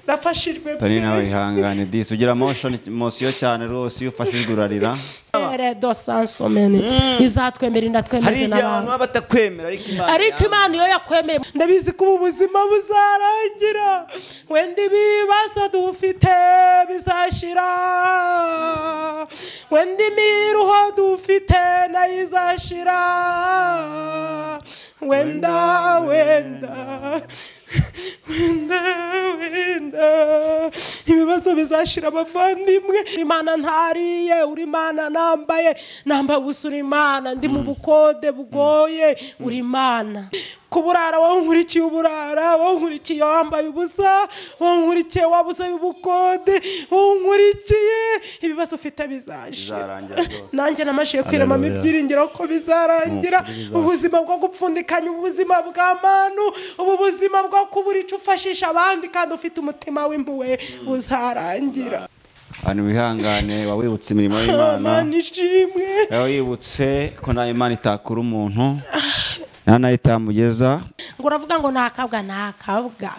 Nafashijwe Tani nawe ihangane disi ugira motion motion cyane rwose iyo ufashijwe urarira. Redo sansomene izatwemera indatwemeze n'abantu batakwemera ariko Imana iyo yakwemeye ndabizi ko ubuzima buzarangira wenda ibibazo dufite bizashira wenda imiruho dufite nayo izashira wenda wenda wenda wenda ibibazo bizashira abavandimwe. Imana ntariye uri Imana nambaye nambaye ubusa Imana ndi mu bukode bugoye uri Imana kuburara wonkurikiye uburara wonkurikiye wambaye ubusa wonkurikiye wabuze ubukode wonkurikiye ibibazo ufite bizashira. Nanjye namashiye kwirema ibyiringiro ko bizarangira ubuzima bwo gupfundikanya ubuzima bwa manu ubu buzima bwo kubura icyo ufashisha abandi kandi ufite umutima w'impuhwe buzarangira. Abantu bihangane wawibutse imirimo y'Imana wawibutse ko nta Imana itakura umuntu nta nayo itamugeza ngo uravuga ngo nakabwa nakabwa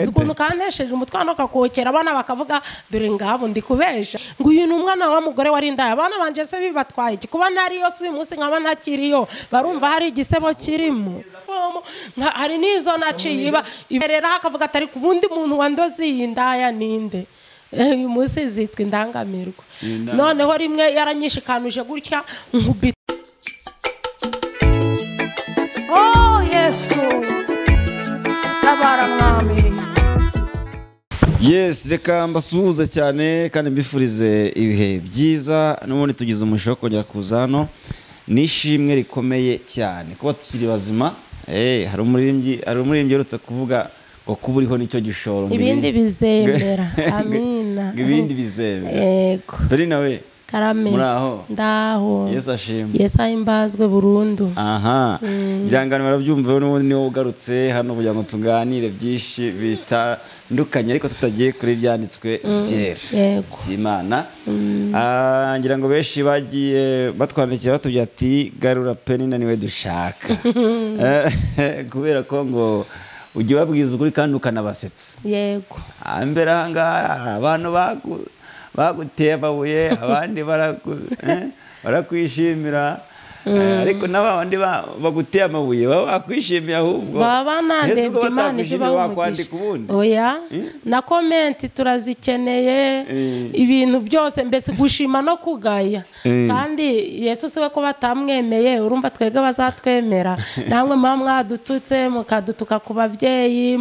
ukuntu kantesheje umutwe no kakokera abana bakavuga dore ngabo ndi kubesha ngo uyu ni umwana wa mugore wari indaya abana banje se bibatwaye iki kuba nariyo si uyu munsi nkaba ntakiriyo barumva hari igisebo kirimo hari n'izo naciye iba iberera akavuga atari ku bundi muntu wandozi iyi ndaya ninde uyu munsi zitwa indangamirwa noneho rimwe yaranyishikanuje gutya nkubita. Oh Yesu tabara mwami. Yes, reka mbasuhuze cyane kandi mbifurize ibihe byiza n'ubundi tugize umugisha wo kongera kuza hano nishimwe rikomeye cyane kuba tukiri bazima. Hari umuririmbyi uherutse kuvuga ngo kuba uriho nicyo gishoro ibindi bizemera. Amina ibindi bizemera. Yego dore nawe karame muraho ndaho. Yesu ashimwe. Yesu ahimbazwe burundu. Aha ngirangano barabyumva n'ubundi niwo ugarutse hano kugira ngo tuganire byinshi bitandukanye ariko tutagiye kuri byanditswe byera by'Imana. Ngira ngo benshi bagiye batwandikira batubwira ati garura Penina niwe dushaka kubera ko ngo ujye babwiza ukuri kandi ukanabasetsa. Yego mbere aha ngaha abantu baguteye amabuye abandi barakwishimira ariko n'abandi baguteye amabuye baba bakwishimiye ahubwo baba banandebye Imana ibyo bakwandika ubundi. Oya na comment turazikeneye ibintu byose mbese gushima no kugaya kandi Yesu siwe ko batamwemeye urumva twege bazatwemera namwe muba mwadututse mukadutuka ku babyeyi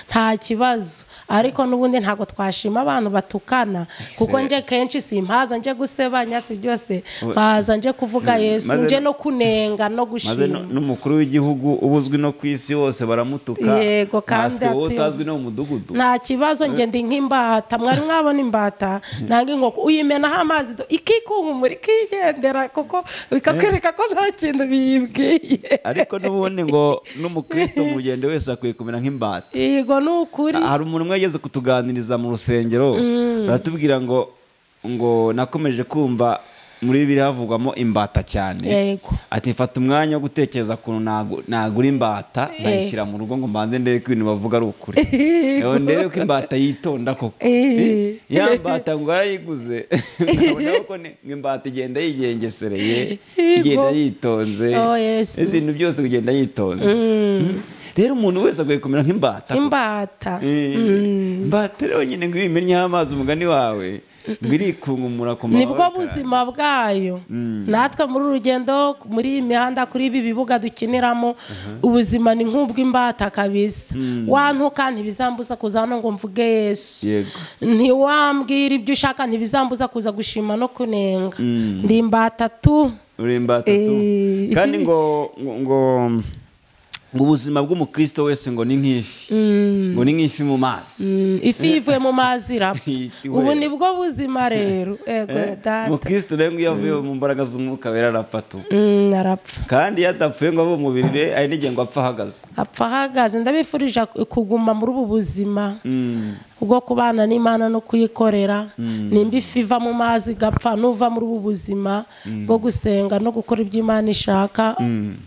nta kibazo ariko n'ubundi ntago twashima abantu batukana kuko nje kenshi simpaza nje gusebanya si byose baza nje kuvuga Yesu nje no kunenga no gushima. Maze n'umukuru w'igihugu ubuzwi no kwisi hose baramutuka. Yego kandi utazwi no mu mudugudu nta kibazo nge ndi nk'imbata mwari mwabona imbata nange inkoko uyimenaho amazi ikikunkumura ikigendera kuko bikakwereka ko nta kintu biyibwiye. Ariko n'ubundi ngo n'umukristo mugende wese akwiye kumera nk'imbata. Yego ni ukuri. Hari umuntu umwe yageze kutuganiriza mu rusengero baratubwira ngo nakomeje kumva muri Bibiliya havugwamo imbata cyane. Yego ati fata umwanya wo gutekereza kuntu nagura imbata ndayishyira mu rugo ngo mbanze ndebe ko ibintu bavuga ari ukuri. Ndebe ko imbata yitonda koko. Ya mbata ngo yarayiguze nkabona ko imbata igenda yigengesereye igenda yitonze ibintu byose kugenda yitonze. Rero umuntu wese akwiye kumera nk'imbata. Imbata imbata rero nyine ngo ibimenyeho amazi umugani wawe ngirikunkumura ku nibwo buzima bwayo. Natwe muri urugendo muri iyi mihanda kuri ibi bibuga dukiniramo ubuzima ni nk'ubw'imbata kabisa. Wantuka ntibizambuza kuza hano ngo mvuge Yesu. Ntiwambwira ibyo ushaka ntibizambuza kuza gushima no kunenga. Ndi imbata tu. Uri imbata tu. Kandi ngo ngo ubuzima bw'umukristo wese ngo ni nk'ifi ngo ni nk'ifi mu mazi. Ifi ivuye mu mazi irapfa. Ubu nibwo buzima rero. Ego data umukristo rero iyo avuye mu mbaraga z'umwuka wera arapfa tu. Arapfa kandi iyo adapfuye ngo abe umubiri ari n'igihe ngo apfa ahagaze. Apfa ahagaze. Ndabifurije kuguma muri ubu buzima. Ubwo kubana n'Imana no kuyikorera, nimba ifi iva mu mazi gapfa, nuva muri ubu buzima bwo gusenga no gukora ibyo Imana ishaka,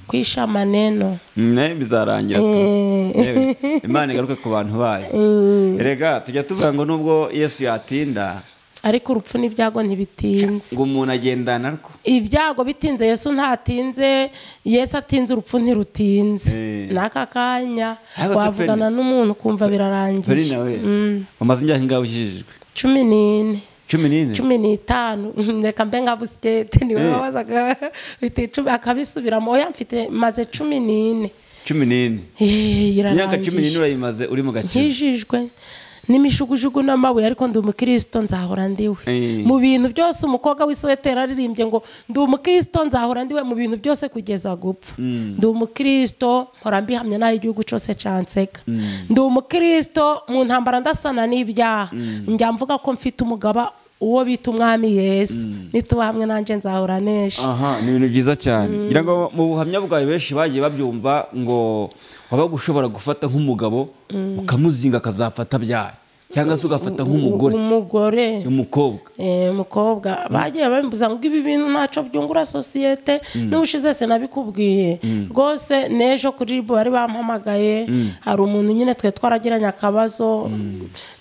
kwisha maneno ne bizarangira tu. Imana igaruke ku bantu bayo. Erega tujya tuvuga ngo nubwo Yesu yatinda, ariko urupfu n'ibyago ntibitinze. Ngo umuntu agendana narwo. Ibyago bitinze Yesu ntatinze, Yesu atinze urupfu ntirutinze. N'aka kanya wavugana n'umuntu kumva birarangiye. Umaze imyaka ingahe ukijijwe? 14. 14? 15. Reka mbe nka busikete niwe wabazaga bite 10 akabisubiramo. Oya mfite maze 14. 14. Imyaka 14 urayimaze uri mu gakiza. Nkijijwe n'imishugujugu n'amabuye, ariko ndi umukristo nzahora ndiwe. Mu bintu byose umukobwa w'iswetera aririmbye ngo ndi umukristo nzahora ndiwe mu bintu byose kugeza gupfa. Ndi umukristo mpora mbihamya naho igihugu cyose canseka. Ndi umukristo mu ntambara ndasana n'ibyaha. Njya mvuga ko mfite umugaba uwo bita umwami Yesu. Nituba hamwe nanje nzahora nesha. Aha, ni ibintu byiza cyane. Ngira ngo mu buhamya bwawe benshi bagiye babyumva ngo wabaga ushobora gufata nk'umugabo ukamuzinga akazafata byaye, cyangwa se ugafata nk'umugore, umugore, umukobwa. Umukobwa bagiye bambuza ngo ibi bintu ntaco byungura societe. N'ubushize se nabikubwiye rwose, nejo kuri ribo bari bampamagaye, hari umuntu nyine twe twaragiranye akabazo,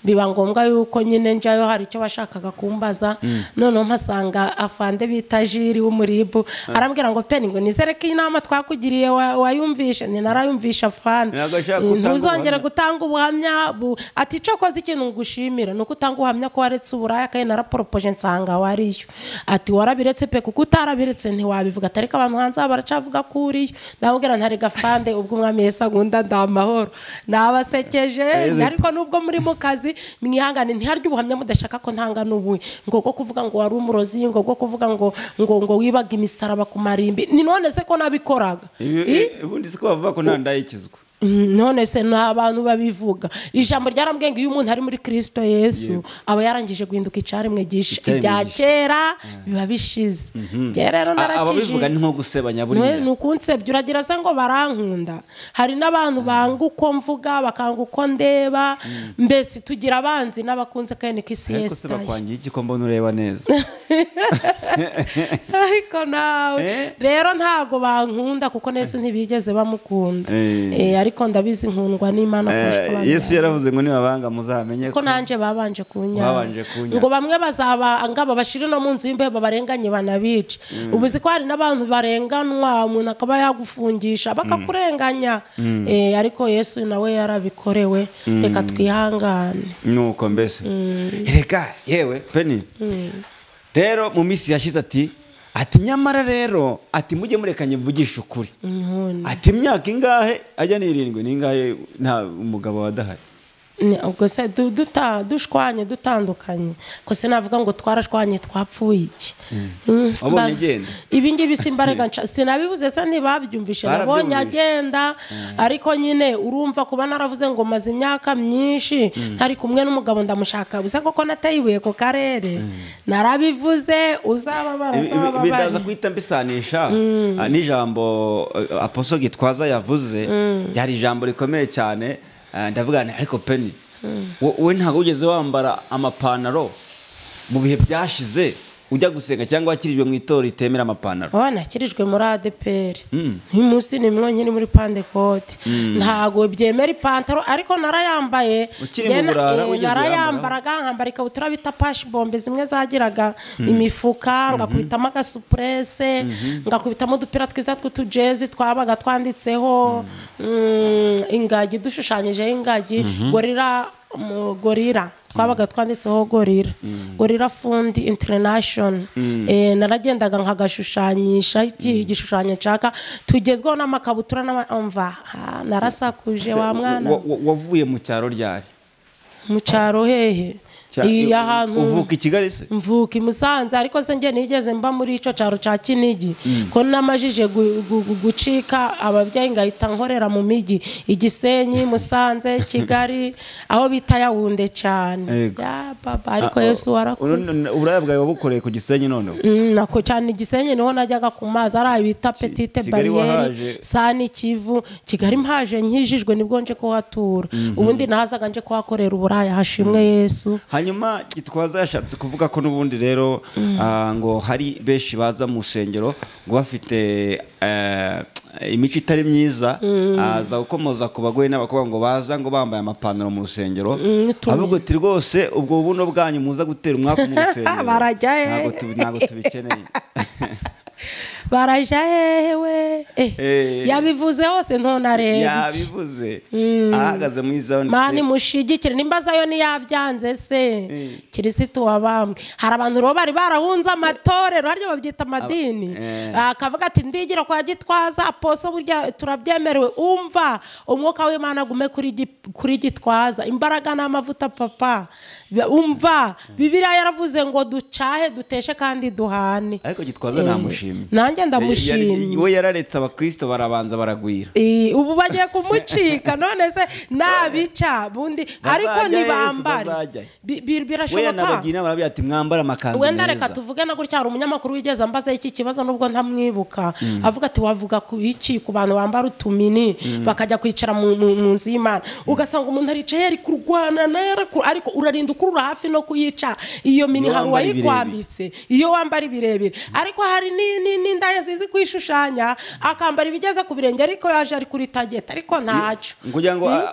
biba ngombwa yuko nyine njayo hari icyo bashakaga kumbaza. Noneho mpasanga afande bita Jiri w'umuribu, arambwira ngo Peni ngo nizere ko inama twakugiriye wayumvishe. Ni narayumvisha afande, ntuzongere gutanga ubuhamya. Ati ico koze ikintu ngushimira nuko utanga uhamya ko waretse uburaya, kandi naraporopoje nsanga wariyo. Ati warabiretse pe, kuko utarabiretse ntiwabivuga, atariko abantu hanze baracavuga ko uriyo. Ndamubwira ntari gafande, ubwo umwami Yesu agunda ndamahoro. Nabasekeje, ariko nubwo muri mu kazi mwihangane, ntiharya ubuhamya mudashaka ko ntanga n'ubuye, ngo bwo kuvuga ngo wari umurozi, ngo bwo kuvuga ngo ngo ngo wibaga imisaraba ku marimbi. Ni none se ko nabikoraga? Ubundi siko bavuga ko nta ndayikizwa. None se nta bantu babivuga. Ijambo ryarambwiye ngo iyo umuntu ari muri Kristo Yesu aba yarangije guhinduka icyaremwe gisha, ibya kera biba bishize. Rero narakijije. Ababivuga ni nko gusebanya buriya. Ni ukunsebya, uragira se ngo barankunda. Hari n'abantu banga uko mvuga, bakanga uko ndeba, mbese tugira abanzi n'abakunze kandi ku isi Yesu. Ariko se bakwangiye iki ko mbona ureba neza? Ariko nawe rero ntago bankunda kuko Yesu ntibigeze bamukunda. Ariko ndabizi nkundwa n'Imana kurusha. Yesu yaravuze ngo nibabanga muzamenye ko nanje babanje kunya. Ngo bamwe bazaba ngaba bashire no mu nzu y'imbeho babarenganye banabice. Ubuzi ko hari n'abantu barenganwa, umuntu akaba yagufungisha bakakurenganya. Ariko Yesu nawe yarabikorewe, reka twihangane. Nuko mbese. Reka yewe Peni. Rero mu minsi yashize ati nyamara rero ati mujye murekanye mvugisha ukuri. Ati imyaka ingahe ajya ni 7 ningahe nta umugabo wadahari. Ubwo se dushwanye dutandukanye, ko se navuga ngo twarashwanye twapfuye iki? Wabonye agenda? Ibi ngibi simbarega sinabivuze se ntibabyumvishe, nabonye agenda. Ariko nyine urumva kuba naravuze ngo maze imyaka myinshi ntari kumwe n'umugabo ndamushaka, gusa koko natayibuye ko karere narabivuze, uzababara uzababara. Bidaza kwita mbisanisha n'ijambo Apostle Gitwaza yavuze, ryari ijambo rikomeye cyane. Ndavuga nti ariko Peni wowe ntabwo ugeze wambara amapantaro mu bihe byashize ujya gusenga, cyangwa wakirijwe mu itorero ritemera amapantaro? Oya, nakirijwe muri ADPR. Uyu munsi ni mwo nyiri muri Pentecote. Ntago byemera ipantaro, ariko narayambaye. Narayambaraga nkambara ikabutura bita pash bombe zimwe zagiraga imifuka, ngakubitamo agasupresse, ngakubitamo udupira twiza tw'utujezi twabaga twanditseho ingagi, dushushanyijeho ingagi, gorira, gorira twabaga twanditseho gorira, gorira fundi international. Naragendaga nkagashushanyisha igishushanyo nshaka, tugezweho n'amakabutura n'amva. Narasakuje wa mwana. Wavuye mu cyaro ryari? Mu cyaro hehe? Ahantu uvuka i Kigali se? Mvuka i Musanze, ariko se nge nigeze mba muri ico cyaro ca Kinigi, ko namajije gucika ababyeyi ngahita nkorera mu migi, Igisenyi, Musanze, Kigali, aho bita Yawunde cyane. Ya baba, ariko Yesu warakuze. Uburaya bwawe wabukoreye ku Gisenyi noneho? Nako cyane Igisenyi niho najyaga ku mazi, ari bita Petite Barriere, Sani Kivu. Kigali mpaje nkijijwe nibwo nje kuhatura. Ubundi nahazaga nje kuhakorera uburaya. uburaya. Hashimwe Yesu. Hanyuma Gitwaza yashatse kuvuga ko n'ubundi rero ngo hari benshi baza mu rusengero ngo bafite imico itari myiza, aza gukomoza ku bagore n'abakobwa ngo baza ngo bambaye amapantaro mu rusengero, avuga ati rwose ubwo buno bwanyu muza gutera umwaka mu rusengero ntabwo tubikeneye. Baraja hewe yabivuze hose ntonareba yabivuze ahagaze mu izone. Mani mushigikire nimba zayo ni yabyanze se Kirisitu wabambwe. Hari abantu ro bari barahunze amatorero haryo babyita amadini, akavuga ati ndigira kwa Gitwaza aposo burya turabyemerewe. Umva umwuka w'Imana gume kuri Gitwaza, imbaraga n'amavuta papa. Umva Bibiliya yaravuze ngo ducahe duteshe kandi duhane. Ariko Gitwaza namushimye, nanjye ndamushimye. We yararetse abakristo barabanza baragwira, ubu bagiye kumucika none se nabica bundi ariko nibambare birashoboka. We ati mwambara amakanzu meza. Wenda reka tuvuge na gutya, hari umunyamakuru wigeze ambaza iki kibazo nubwo ntamwibuka, avuga ati wavuga ku iki ku bantu bambara utumini bakajya kwicara mu nzu y'Imana, ugasanga umuntu aricaye ari kurwana naye ariko urarinda ukurura hafi no kuyica iyo mini hari wayikwambitse iyo wambara ibirebire. Ariko hari n'indaya zizi kwishushanya akambara ibigeze ku birenge ariko yaje ari kuri target, ariko ntacyo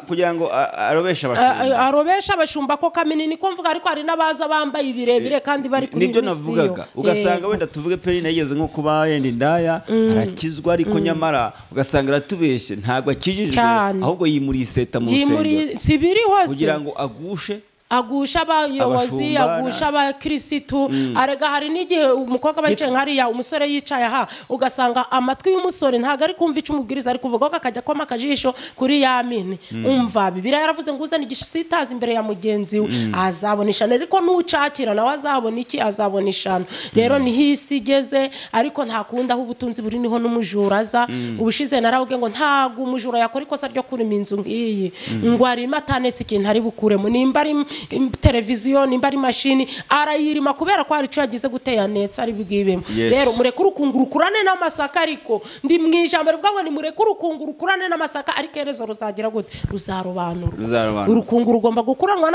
kugira ngo arobesha abashumba, arobesha abashumba ko kamini niko mvuga. Ariko hari n'abaza bambaye ibirebire kandi bari kuri nibyo navugaga. Ugasanga wenda tuvuge Penina yigeze nko kuba yenda indaya arakizwa, ariko nyamara ugasanga aratubeshye ntabwo akijijwe, ahubwo yimuriye iseta mu rusengero sibiri hose kugira ngo agushe agusha abayobozi, agusha abakirisitu. Arega hari n'igihe umukobwa bayicaye nkariya umusore yicaye aha, ugasanga amatwi y'umusore ntago ari kumva icyo umubwiriza ari kuvuga, akajya koma akajisho kuri ya mini. Umva Bibiliya yaravuze ngo uzane igisitaza imbere ya mugenzi we azabona ishano, ariko n'ucakira nawe azabona iki? Azabona ishano. Rero niho isi igeze, ariko nta kundi aho ubutunzi buri niho n'umujura aza. Ubushize narababwiye ngo ntago umujura yakora ikosa ryo kurima inzu ngiyi ngo arime atanetse ikintu ari bukuremo, nimba ari televiziyo nimba ari mashini arayirima kubera ko hari icyo yagize gutera netse ari bwibemo. Rero mureke urukungu rukurane n'amasaka, ariko ndi mu ijambo rivuga ngo ni mureke urukungu rukurane n'amasaka, ariko iherezo ruzagira gute? Ruzarobanurwa. Urukungu rugomba gukurana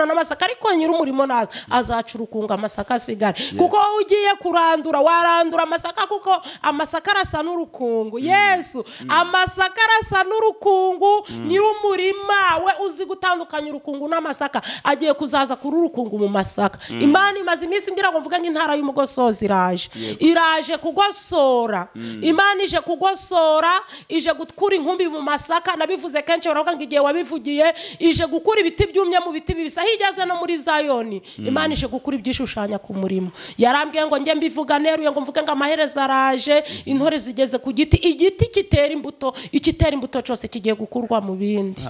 n'amasaka, ariko nyiri umurimo azaca urukungu amasaka asigare, kuko wowe ugiye kurandura warandura amasaka, kuko amasaka arasa n'urukungu. Yesu amasaka arasa n'urukungu, nyiri umurima we uzi gutandukanya urukungu n'amasaka agiye kuzaza kuri urukungu mu masaka. Imana imaze iminsi ngira ngo mvuge nk'intara y'umugosozi iraje, iraje kugosora. Imana ije kugosora, ije gukura inkumbi mu masaka. Nabivuze kenshi baravuga ngo igihe wabivugiye, ije gukura ibiti byumye mu biti bibisa higeze no muri Zayoni. Imana ije gukura ibyishushanya ku murimo. Yarambwiye ngo njye mbivuga neruye ngo mvuge ngo amaherezo araje, intore zigeze ku giti, igiti kitera imbuto, ikitera imbuto cyose kigiye gukurwa mu bindi.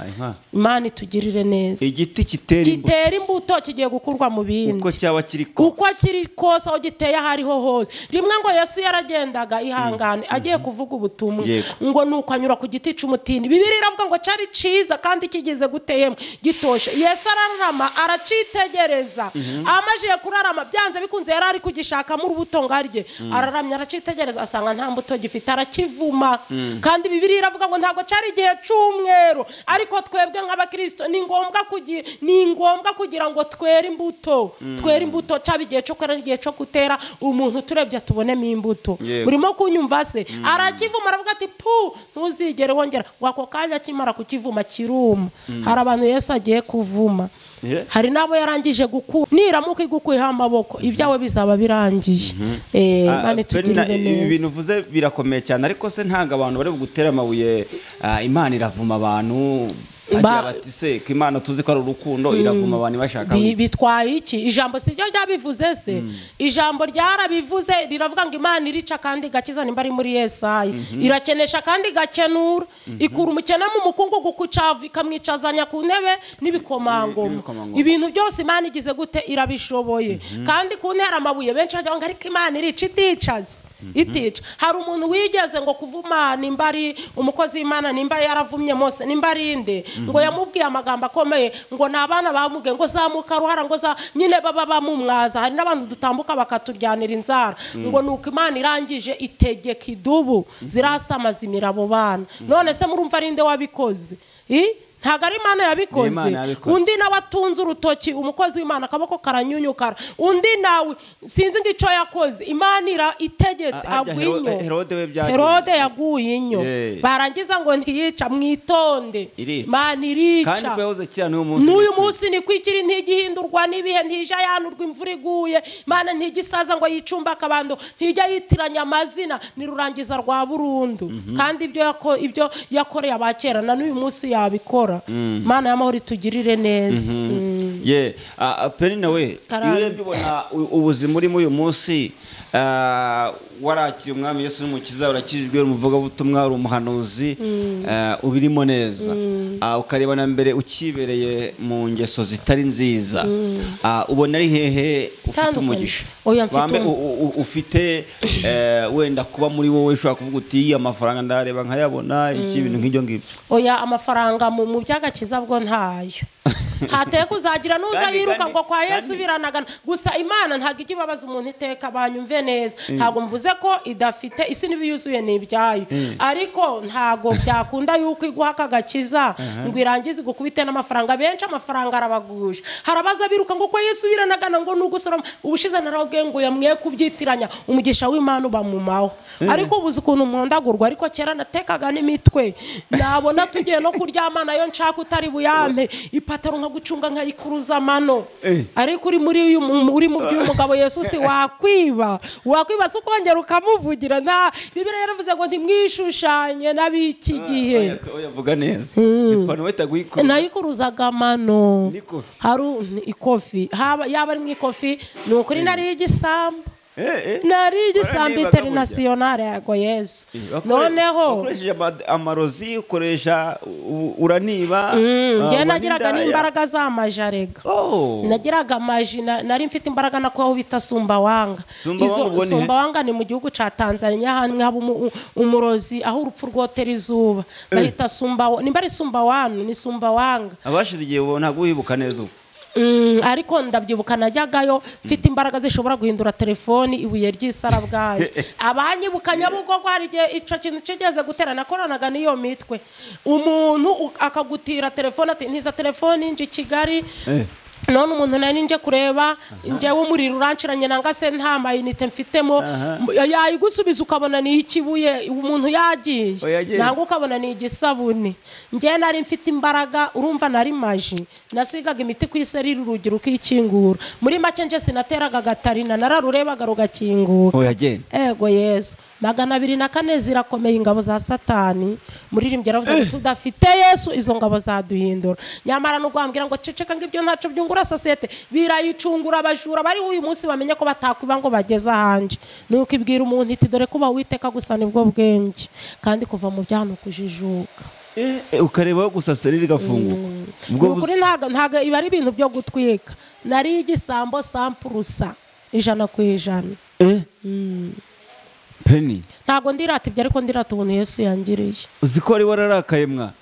Imana itugirire neza. Igiti kitera imbuto kigiye gukurwa mu bindi uko cyaba kiri kose, uko kiri kose aho giteye hariho hose. Rimwe ngo Yesu yaragendaga ihangane agiye kuvuga ubutumwa, ngo nuko anyura ku giti cy'umutini. Bibiliya iravuga ngo cyari ciza kandi kigeze guteyemo gitoshe. Yesu ararama aracitegereza, amajije kurarama byanze bikunze yari ari kugishakamo urubuto ngarye, araramya aracitegereza asanga nta mbuto gifite, arakivuma. Kandi Bibiliya iravuga ngo ntago cyari igihe cy'umwero, ariko twebwe nk'abakristo ni ngombwa kugira, ni ngombwa kugira ngo twere imbuto, twere imbuto cyaba igihe cyo kwera n'igihe cyo gutera. Umuntu turebye tubonemo imbuto. Urimo kunyumva se? Arakivuma aravuga ati pu ntuzigere wongera. Wako kanya kimara kukivuma kiruma. Hari abantu Yesu agiye kuvuma, hari nabo yarangije gukura, niramuka igukuyeho amaboko ibyawe bizaba birangiye. Imana itugirire neza. Ibintu uvuze birakomeye cyane, ariko se ntago abantu bari bugutera amabuye. Imana iravuma abantu bati se ko Imana tuzi ko ari urukundo, iravuma abantu bashaka bitwaye iki? Ijambo si ryo ryabivuze se? Ijambo ryarabivuze riravuga ngo Imana irica kandi igakiza, nimba ari muri Yesaya irakenesha kandi igakenura, ikura umukene mu mukungugu kucavu ikamwicazanya ku ntebe n'ibikomangoma. Ibintu byose Imana igize gute? Irabishoboye. Kandi kuntera amabuye benshi bagira ngo ariko Imana irica iticaza itica. Hari umuntu wigeze ngo kuvuma, nimba ari umukozi w'Imana, nimba yaravumye Mose, nimba ari inde, ngo yamubwiye amagambo akomeye, ngo nabana bamubwiye ngo zamuka ruhara, ngo za nyine baba bamumwaza. Hari n'abantu dutambuka bakaturyanira inzara, ngo nuko Imana irangije itegeka idubu zirasama zimira abo bana. None se murumva ari nde wabikoze? Ntabwo ari Imana yabikoze. Undi nawe atunze urutoki umukozi w'Imana akaboko karanyunyukara, undi nawe sinzi ngo icyo yakoze. Imana ira itegetse agwa inyo. Herode yaguye inyo, barangiza ngo ntiyica. Mwitonde, Imana irica. N'uyu munsi ni kwikiri, ntigihindurwa n'ibihe, ntijya yanurwa imvura iguye. Imana ntigisaza ngo yicumbe akabando, ntijya yitiranya amazina, ni rurangiza rwa burundu. Kandi ibyo yakoreye abakera na n'uyu munsi yabikora. Imana y'amahoro itugirire neza. Ye Penina we, iyo urebye ubona ubuzima urimo uyu munsi, warakiriye umwami Yesu n'umukiza, urakijijwe, umuvugabutumwa, uri umuhanuzi, ubirimo neza, ukareba na mbere ukibereye mu ngeso zitari nziza, ubona ari hehe ufite umugisha ufite wenda kuba muri wowe ushobora kuvuga uti amafaranga ndareba nkayabona iki bintu nk'ibyo ngibyo? Oya, amafaranga mu by'agakiza bwo ntayo. Hateye kuzagira nuza yiruka ngo kwa Yesu biranagana. Gusa Imana ntago ijya ibabaza umuntu iteka, banyumve neza. Ntago mvuze ko idafite isi n'ibiyuzuye ni ibyayo, ariko ntago byakunda yuko iguha akagakiza ngo irangize igukubite n'amafaranga. Benshi amafaranga arabagusha, harabaza biruka ngo kwa Yesu biranagana ngo nugusoroma. Ubushize narabwiye ngo yamwe kubyitiranya, umugisha w'Imana uba mu maho. Ariko ubuze ukuntu mpondagurwa, ariko kera natekaga n'imitwe, nabona tugiye no kuryamana yo nshaka utari buyampe ipataro nka gucunga nkayikuruza amano. Ariko uri muri uri mu by'umugabo Yesu si wakwiba, wakwiba se ukongera ukamuvugira. Nta Bibiliya yaravuze ngo ntimwishushanye n'abiki gihe. Oya vuga neza. Ipantaro wetaguyikuruza. Nayikuruzaga amano. Hari ikofi, haba yaba ari mu ikofi, ni ukuri nari igisambo. Nari igisambo internationale yego Yesu. Noneho ukoresheje amarozi, ukoresha uraniba. Nge nagiraga n'imbaraga z'amajarega. Nagiraga amaji, nari mfite imbaraga nako aho bita Sumbawanga. Izo Sumbawanga ni mu gihugu ca Tanzania, hamwe haba umurozi aho urupfu rwotera izuba. Bahita Sumba, nimba ari Sumbawanu ni Sumbawanga. Abashize igihe ntabwo wibuka neza ubu. Ariko ndabyibuka najyagayo mfite imbaraga zishobora guhindura telefoni ibuye ry'isarabwayi. Abanyibuka Nyabugogo hari igihe ico kintu kigeze gutera, nakoranaga n'iyo mitwe. Umuntu akagutira telefone ati ntiza telefoni nje Kigali. None umuntu nari nje kureba njyewe umuriro uranciranye nanga se nta mayinite mfitemo, yayigusubiza ukabona ni ikibuye umuntu yagiye, nangwa ukabona ni igisabune. Njye nari mfite imbaraga, urumva nari maji, nasigaga imiti ku iseriri urugi rukikingura. Muri make nje sinateraga gatarina, nararurebaga rugakingura. Ego Yesu. 204 zirakomeye ingabo za Satani. Muririmbyi yaravuze ngo tudafite Yesu izo ngabo zaduhindura. Nyamara nugwambwira ngo ceceka ngo ibyo ntaco byungura sosiyete, birayicungura abajura bari uyu munsi bamenye ko batakwiba ngo bageze ahanje. Nuko ibwira umuntu iti dore kuba witeka gusa nibwo bwenge, kandi kuva mu byaha kujijuka. Ukareba gusa seriri gafunguka. Ubwo kuri ntago iba ari ibintu byo gutwika. Nari igisambo 100% 100%. Penny. Ntago ndirata ibyo, ariko ndirata ubuntu Yesu yangiriye. Uzi ko ari wararakaye mwa?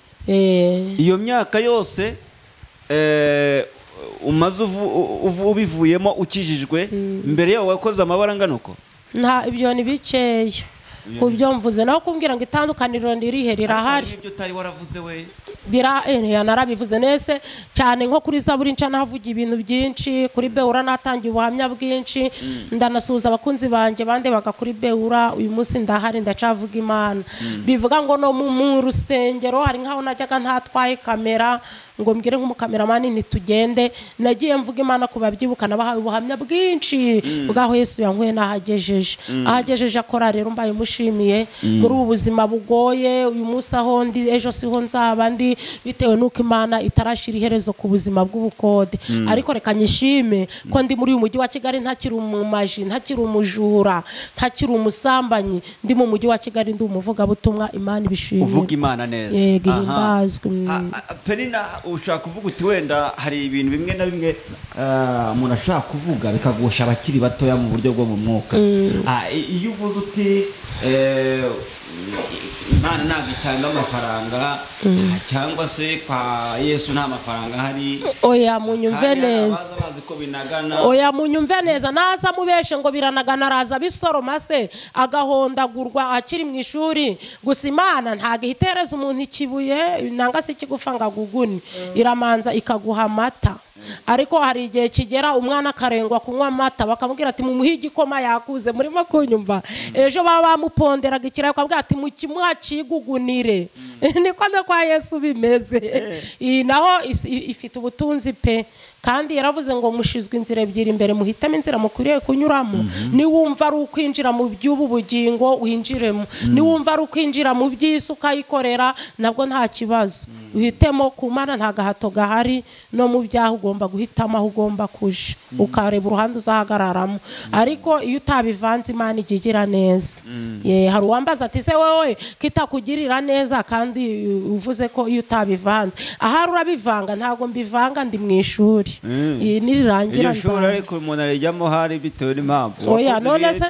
Iyo myaka yose umaze ubivuyemo ukijijwe, mbere yawe wakoze amabara angana uko? Nta ibyo ni bikeya kubyo mvuze. Naho kumbwira ngo itandukaniro ndirihe rirahari. Ibyo utari waravuze we bira narabivuze nese cyane, nko kuri Zaburi nca navuga ibintu byinshi, kuri Beura natangiye ubuhamya bwinshi, ndanasuhuza abakunzi banjye bandebaga kuri Beura. Uyu munsi ndahari ndacavuga Imana. Bivuga ngo no mu rusengero hari nkaho najyaga ntatwaye kamera ngo mbwire nk'umukameramani ntitugende, nagiye mvuga Imana kubabyibuka, nabahaye ubuhamya bwinshi bwaho Yesu yankuye nahagejeje. Ahagejeje akora rero mbaye mushimiye muri ubu buzima bugoye. Uyu munsi aho ndi ejo siho nzaba ndi, bitewe nuko Imana itarashira iherezo ku buzima bw'ubukode. Ariko reka nyishime ko ndi muri uyu mujyi wa Kigali, ntakiri umumaji, ntakiri umujura, ntakiri umusambanyi. Ndi mu mujyi wa Kigali ndi umuvugabutumwa. Imana ibishimire. Uvuga Imana neza. Yego, ihimbazwe. Penina, ushaka kuvuga uti wenda hari ibintu bimwe na bimwe umuntu ashaka kuvuga bikagusha abakiri batoya mu buryo bwo mu mwuka. Iyo uvuze uti Imana ntabwo itanga amafaranga, cyangwa se kwa Yesu nta mafaranga ahari. Oya munyumve neza, oya munyumve neza, naza mubeshe ngo biranagana, araza bisoroma se agahondagurwa akiri mu ishuri. Gusa Imana ntabwo ihitereza umuntu ikibuye nanga se ikigufa ngo agugune, iramanza ikaguha amata. Ariko hari igihe kigera umwana akarengwa kunywa amata, bakamubwira ati mumuhe igikoma yakuze. Murimo kunyumva? Ejo baba bamuponderaga ikirayi bakabwira ati mukimuha kigugunire. Niko no kwa Yesu bimeze. Iyi naho ifite ubutunzi pe, kandi yaravuze ngo mushizwe inzira ebyiri imbere, muhitamo inzira mukwiriye kunyuramo. Niwumva ari ukwinjira mu by'ubu bugingo winjiremo, niwumva ari ukwinjira mu by'isi ukayikorera nabwo nta kibazo. Uhitemo ku Mana, nta gahato gahari, no mu byaha ugomba guhitamo aho ugomba kuja, ukareba uruhande uzahagararamo. Ariko iyo utabivanze Imana ijya igira neza. Hari uwambaza ati se wowe kitakugirira neza kandi uvuze ko iyo utabivanze, ahari urabivanga? Ntabwo mbivanga, ndi mu ishuri. Nirirangira nzara. Ishuri ariko umuntu arijyamo hari bitewe n'impamvu. Oya none se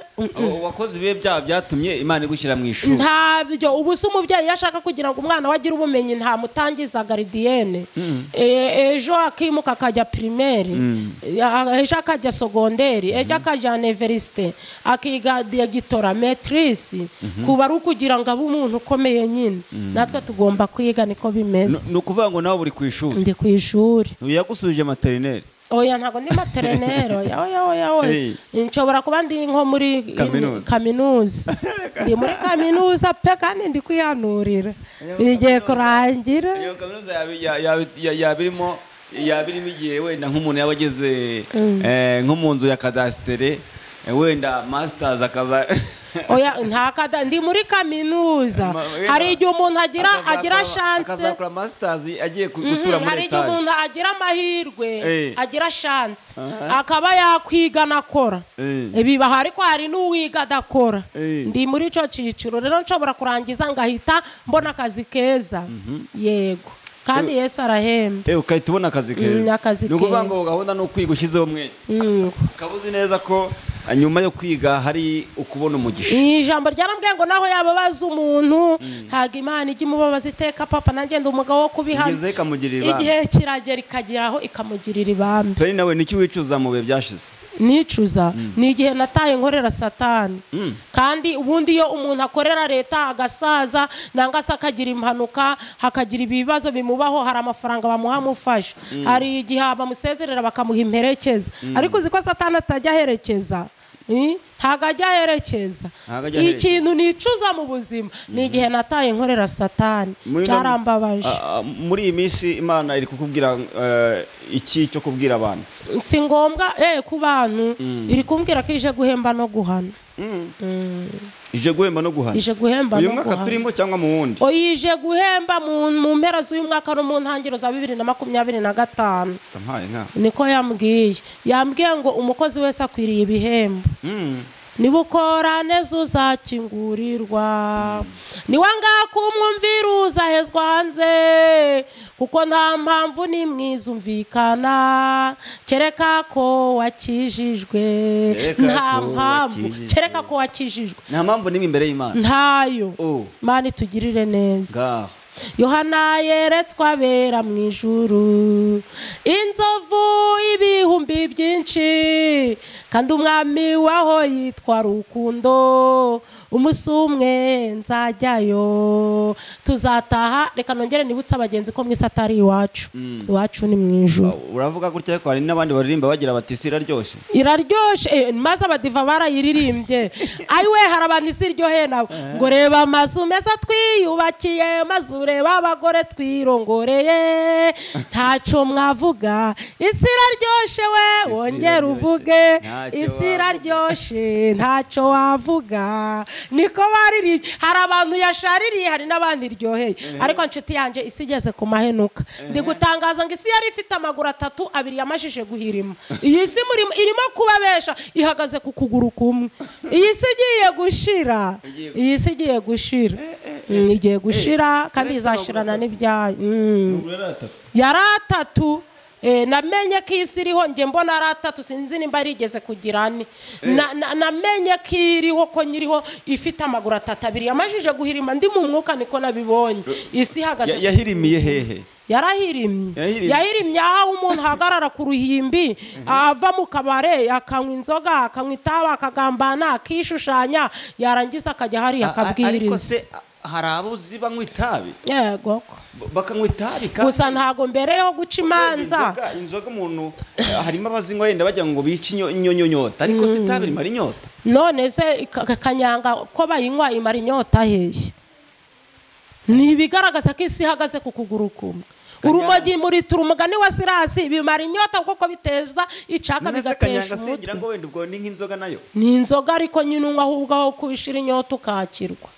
wakoze ibihe byaha byatumye Imana igushyira mu ishuri? Ntabyo. Ubu se umubyeyi iyo ashaka kugira ngo umwana we agire ubumenyi ntamutangiza garidiyene, ejo akimuka akajya primaire, ejo akajya secondaire, ejo akajya université, akiga digitora maîtrise, kuba ari ukugira ngo abe umuntu ukomeye nyine. Natwe tugomba kwiga, niko bimeze. Ni ukuvuga ngo nawe uri ku ishuri? Ndi ku ishuri. Yagusubije materineri? Oya ntabwo ndi materineri, oya oya oya oya. Nshobora kuba ndi nko muri kaminuza. Ndi muri kaminuza pe, kandi ndi kwihanurira. Igiye kurangira. Iyo kaminuza yabirimo igihe wenda nk'umuntu yaba ageze nko mu nzu ya kadasitere, wenda masters akaza. Oya nta ndi muri kaminuza. Hari igihe umuntu agira chance, akazakora masters agiye gutura muri etage. Hari igihe umuntu agira amahirwe, agira chance akaba yakwiga nakora bibaho, ariko hari n'uwiga adakora. Ndi muri ico ciciro rero, nshobora kurangiza ngahita mbona akazi keza. Yego, kandi Yesu arahemba. Ukahita ubona akazi keza. Ni ukuvuga ngo gahunda ni ukwiga ushyizeho umwete, ukaba uzi neza ko nyuma yo kwiga hari ukubona umugisha. Ijambo ryarambwiye ngo naho yababaza umuntu ntabwo Imana ijya imubabaza iteka. Papa nanjye ndi umugabo wo kubihamya, igihe kiragera ikageraho ikamugirira ibambe. Peri nawe niki wicuza mu bihe byashize? Nicuza ni igihe nataye nkorera Satani. Kandi ubundi iyo umuntu akorera leta agasaza nanga se akagira impanuka, hakagira ibibazo bimubaho, hari amafaranga bamuha amufasha, hari igihe bamusezerera bakamuha imperekeza. Ariko uzi ko Satani atajya aherekeza? Ntabwo ajya aherekeza. Ikintu nicuza mu buzima ni igihe nataye nkorera Satani, cyarambabaje. Muri iyi minsi Imana iri kukubwira iki cyo kubwira abantu? Si ngombwa ku bantu, iri kumbwira ko ije guhemba no guhana. Ije guhemba no guhana. Ije guhemba no guhana. Uyu mwaka turimo cyangwa mu wundi? Oya ije guhemba mu mpera z'uyu mwaka no mu ntangiriro za 2025. Niko yambwiye. Yambwiye ngo umukozi wese akwiriye ibihembo. Niba ukora neza uzakingurirwa, niwanga kumwumvira uzahezwa hanze, kuko nta mpamvu nimwizumvikana kereka ko wakijijwe. Nta mpamvu kereka ko wakijijwe. Nta mpamvu nimwe imbere y'Imana, ntayo. Imana itugirire neza. Yohana yeretswe abera mu ijuru inzovu ibihumbi byinshi, kandi umwami waho yitwa Rukundo. Umunsi umwe nzajyayo, tuzataha. Reka nongere nibutse abagenzi ko mwisi atari iwacu, iwacu ni mu ijuru. Uravuga gutya ariko hari n'abandi baririmba bagira bati isi iraryoshye. Iraryoshye, maze abadiva barayiririmbye. Ayiwe hari abantu isi iryoheye nabo ngo reba amazu meza twiyubakiye, mazu reba abagore twirongoreye, ntacyo mwavuga. Isi iraryoshe we, wongera uvuge isi iraryoshe, ntacyo wavuga. Niko baririmbye. Hari abantu yashaririye, hari n'abandi iryoheye. Ariko nshuti yanjye isi igeze ku mahenuka. Ndi gutangaza ngo isi yari ifite amaguru atatu, abiri yamajije guhirima. Iyi si irimo kubabesha, ihagaze ku kuguru kumwe. Iyi si igiye gushira, iyi si igiye gushira, igiye gushira, kandi izashirana n'ibyayo. Yari atatu. Namenye ko isi iriho njye mbona ari atatu, sinzi nimba yarigeze kugira ane. Namenye ko iriho, ko nyiriho ifite amaguru atatu, abiri yamajije guhirima ndi mu mwuka, niko nabibonye. Isi ihagaze. Yahirimiye hehe? Yarahirimye. Yahirimye aho umuntu ahagarara ku ruhimbi, ava mu kabare akanywa inzoga, akanywa itabi, akagambana, akishushanya, yarangiza akajya hariya akabwiriza. Ariko se hari abo uzi banywa itabi? Yego. Bakanywa itabi kandi gusa ntago mbere yo guca imanza. Inzoga umuntu harimo abazinywa yenda bajya ngo bice inyonyonyota, ariko se itabi rimara inyota? None se kanyanga ko bayinywa imara inyota hehe? Ni ibigaragaza ko isi ihagaze ku kuguru kumwe. Urumogi muri turumugani wa Sirasi bimara inyota kuko biteza icaka bigatesha umutwe. Ngo wenda ubwo ni nk'inzoga nayo? Ni inzoga ariko nyine unywa ahubwo aho kubishira inyota ukakirwa.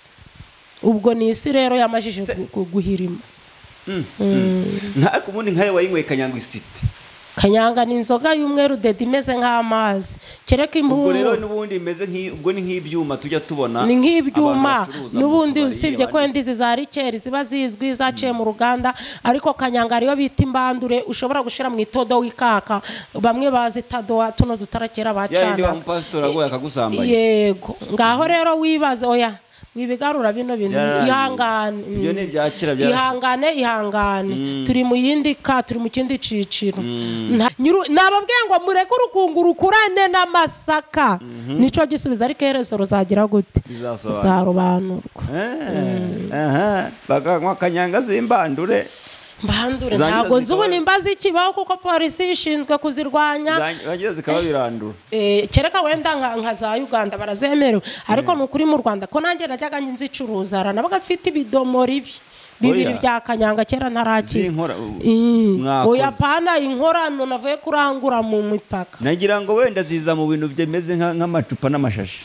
Ubwo ni isi rero yamajije guhirima. Nka ubundi nkayo wayinyweye kanyanga isite. Kanyanga ni inzoga y'umweru dede imeze nk'amazi. Kereka impumu. Ubwo rero n'ubundi imeze nk'ubwo ni nk'ibyuma tujya tubona. Ni nk'ibyuma n'ubundi usibye ko endizi za rikeri ziba zizwi zaciye mu ruganda, ariko kanyanga ariyo bita imbandure ushobora gushira mu itodo wikaka, bamwe bazi tadoa tuno dutarakera bacana. Ya ndi wa pastor agoye akagusambanya. Yego. Ngaho rero wibaze oya wibigarura bino bintu, ihangane. Ibyo ni ibyakira byarashize. Ihangane, ihangane. Turi mu yindi ka, turi mu kindi ciciro. Nababwiye ngo mureke urukungu rukurane n'amasaka. Nico gisubiza, ariko iherezo ruzagira gute? Ruzarobanurwa. Bakanywa kanyanga zimbandure. Mbandure ntabwo nzi ubu nimba zikibaho kuko polisi ishinzwe kuzirwanya. Zangiza zikaba birandura. Kereka wenda nka za Uganda barazemerewe, ariko nukuri mu Rwanda ko nanjye najyaga nzicuruza, nabaga mfite ibidomori bibiri bya kanyanga kera ntarakiza. Oya pana inkorano navuye kurangura mu mipaka. Nagira ngo wenda ziza mu bintu byemeze nk'amacupa n'amashashi.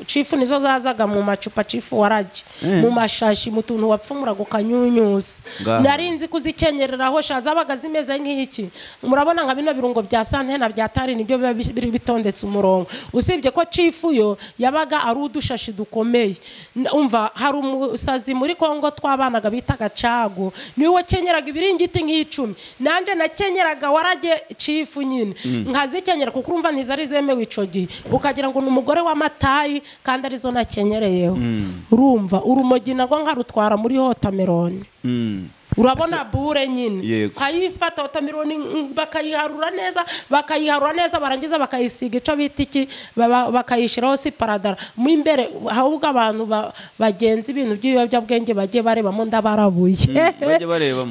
Chief nizo zazaga mu macupa, chief warage mu mashashi, mu tuntu wapfumura gukanyunyusa. Narinzi kuzikenyereraho sha zabaga zimeze nk'iki. Murabona nka bino birungo bya santena bya tari nibyo biba biri bitondetse umurongo. Usibye ko chief yo yabaga ari udushashi dukomeye. Umva hari umusazi muri Kongo twabanaga bitaga Cago, niwe wakenyeraga ibiringiti nk'icumi. Nanje nakenyeraga warage chief nyine nkazikenyera kuko urumva ntizari zemewe ico gihe, ukagira ngo ni umugore w'amatayi kandi arizo nakenyereyeho. Urumva urumogi narwo nkarutwara muri hotameroni. Urabona bure nyine kayifata hotameroni bakayiharura neza, bakayiharura neza, barangiza bakayisiga ico bita iki, bakayishiraho siparadara mu imbere. Ahubwo abantu bagenza ibintu by'ibiyobyabwenge bagiye barebamo ndabarabuye,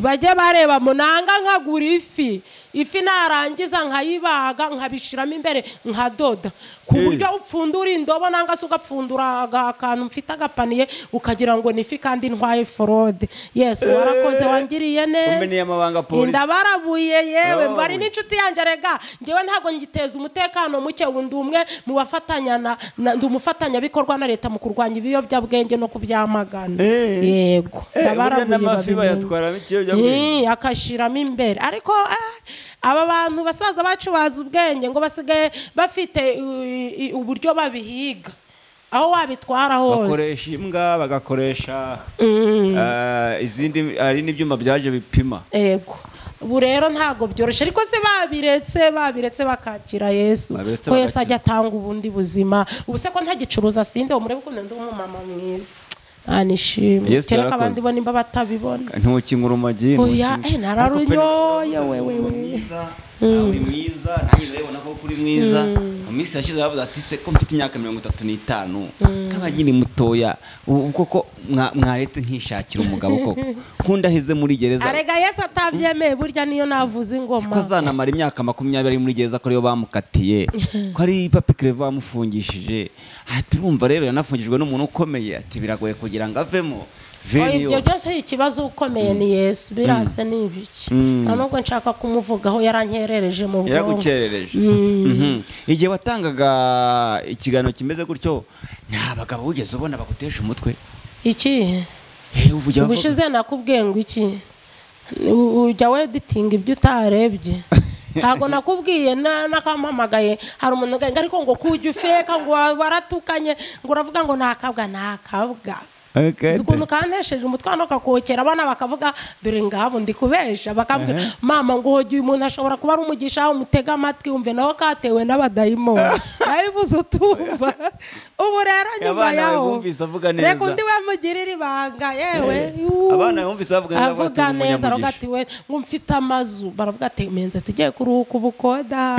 bajye barebamo. Nanga nkagura ifi, ifi narangiza nkayibaga nkabishiramo imbere nkadoda ku buryo upfundura indobo nanga se ugapfundura akantu mfite agapaniye ukagira ngo ni ifi kandi ntwaye forode. Yesu warakoze wangiriye neza. Umenye amabanga polisi. Ndabarabuye yewe mbari n'inshuti yanjye rega ngewe ntago ngiteza umutekano muke, ubu ndi umwe mu bafatanya na ndi umufatanya bikorwa na leta mu kurwanya ibiyobyabwenge no kubyamagana. Yego ndabarabuye n'amafi bayatwaramo ikiyobyabwenge akashiramo imbere. Ariko aba bantu basaza bacu bazi ubwenge ngo basigaye bafite uburyo babihiga aho wabitwara hose, bakoresha imbwa, bagakoresha izindi, ari n'ibyuma byaje bipima. Yego ubu rero ntago byoroshye, ariko se babiretse bakakira Yesu ko Yesu ajya atanga ubundi buzima. Ubu se ko ntagicuruza sinde umurebe ukuntu ndi umumama mwiza. Anishimwe kereka abandi bo nimba batabibona. Ntukinywa urumogi? Oya nararunyoye wewe uri mwiza, nanjye ndabibona ko uri mwiza. Mu minsi yashize bavuze ati se ko mfite imyaka 35 kaba nyine mutoya, koko mwaretse nkishakira umugabo koko nkundaheze muri gereza. Arega Yesu atabyemeye burya niyo navuze ingoma ko azanamara imyaka 20 ari muri gereza ko ariyo bamukatiye, ko ari Papi Clever bamufungishije. Ati urumva rero yanafungijwe n'umuntu ukomeye, ati biragoye kugira ngo avemo. Ibyo byose ikibazo ukomeye ni Yesu, birase ni ibiki. Nta nubwo nshaka kumuvugaho, yarankerereje mu bwonko. Yaragukerereje. Igihe watangaga ikiganiro kimeze gutyo nta bagabo wigeze ubona bagutesha umutwe? Iki? Ubushize nakubwiye ngo iki? Ujya weditinga ibyo utarebye. Ntago nakubwiye nakampamagaye hari umuntu ariko ngo kujya ufeka ngo waratukanye ngo uravuga ngo nakabwa nakabwa. Ukuntu kantesheje umutwe hano kakokera abana bakavuga dore ngabo ndi kubesha bakambwira mama ngo hogiye umuntu ashobora kuba ari umugisha umutega amatwi umve nawe katewe n'abadayimoni nabivuze utumva. Ubu rero nyuma yaho reka undi wamugirira ibanga yewe abana bumvise avuga neza aravuga ati we ngo mfite amazu baravuga ati menze tugiye kuruhuka ubukoda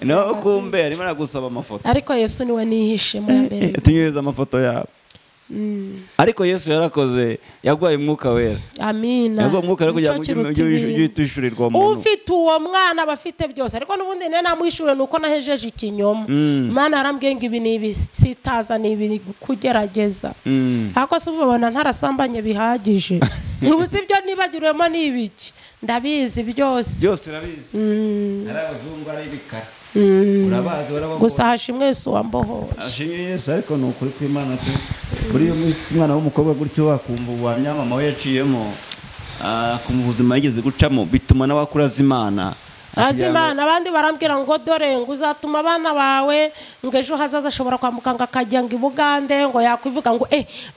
naho kumbe arimo aragusaba amafoto ariko Yesu niwe nihishe mu mbere tunyereza amafoto yabo. Ariko Yesu yarakoze yagwaye umwuka wera. Amina. Yagwaye umwuka wera kugira ngo ujye utishurirwa umuntu. Ufite uwo mwana bafite byose ariko n'ubundi ne namwishure nuko nahejeje ikinyoma. Imana yarambwiye ngo ibi ni ibisitaza ni ibi kugerageza. Ariko se ubona ntarasambanye bihagije. Ntuzi ibyo nibagiriwemo ni ibiki. Ndabizi byose. Byose urabizi. Narabazungu ari ibikara. Urabazi warababona. Gusa hashimwe Yesu wambohoje. Hashimwe Yesu ariko ni ukuri kw'Imana pe. Buri mwana w'umukobwa gutyo wakumva ubuhamya mama we yaciyemo ku buzima yigeze gucamo bituma n'abakura azimana. Azimana abandi barambwira ngo dore ngo uzatuma abana bawe ngo ejo hazaza ashobora kwambuka ngo akajya ngo ibugande ngo yakwivuga ngo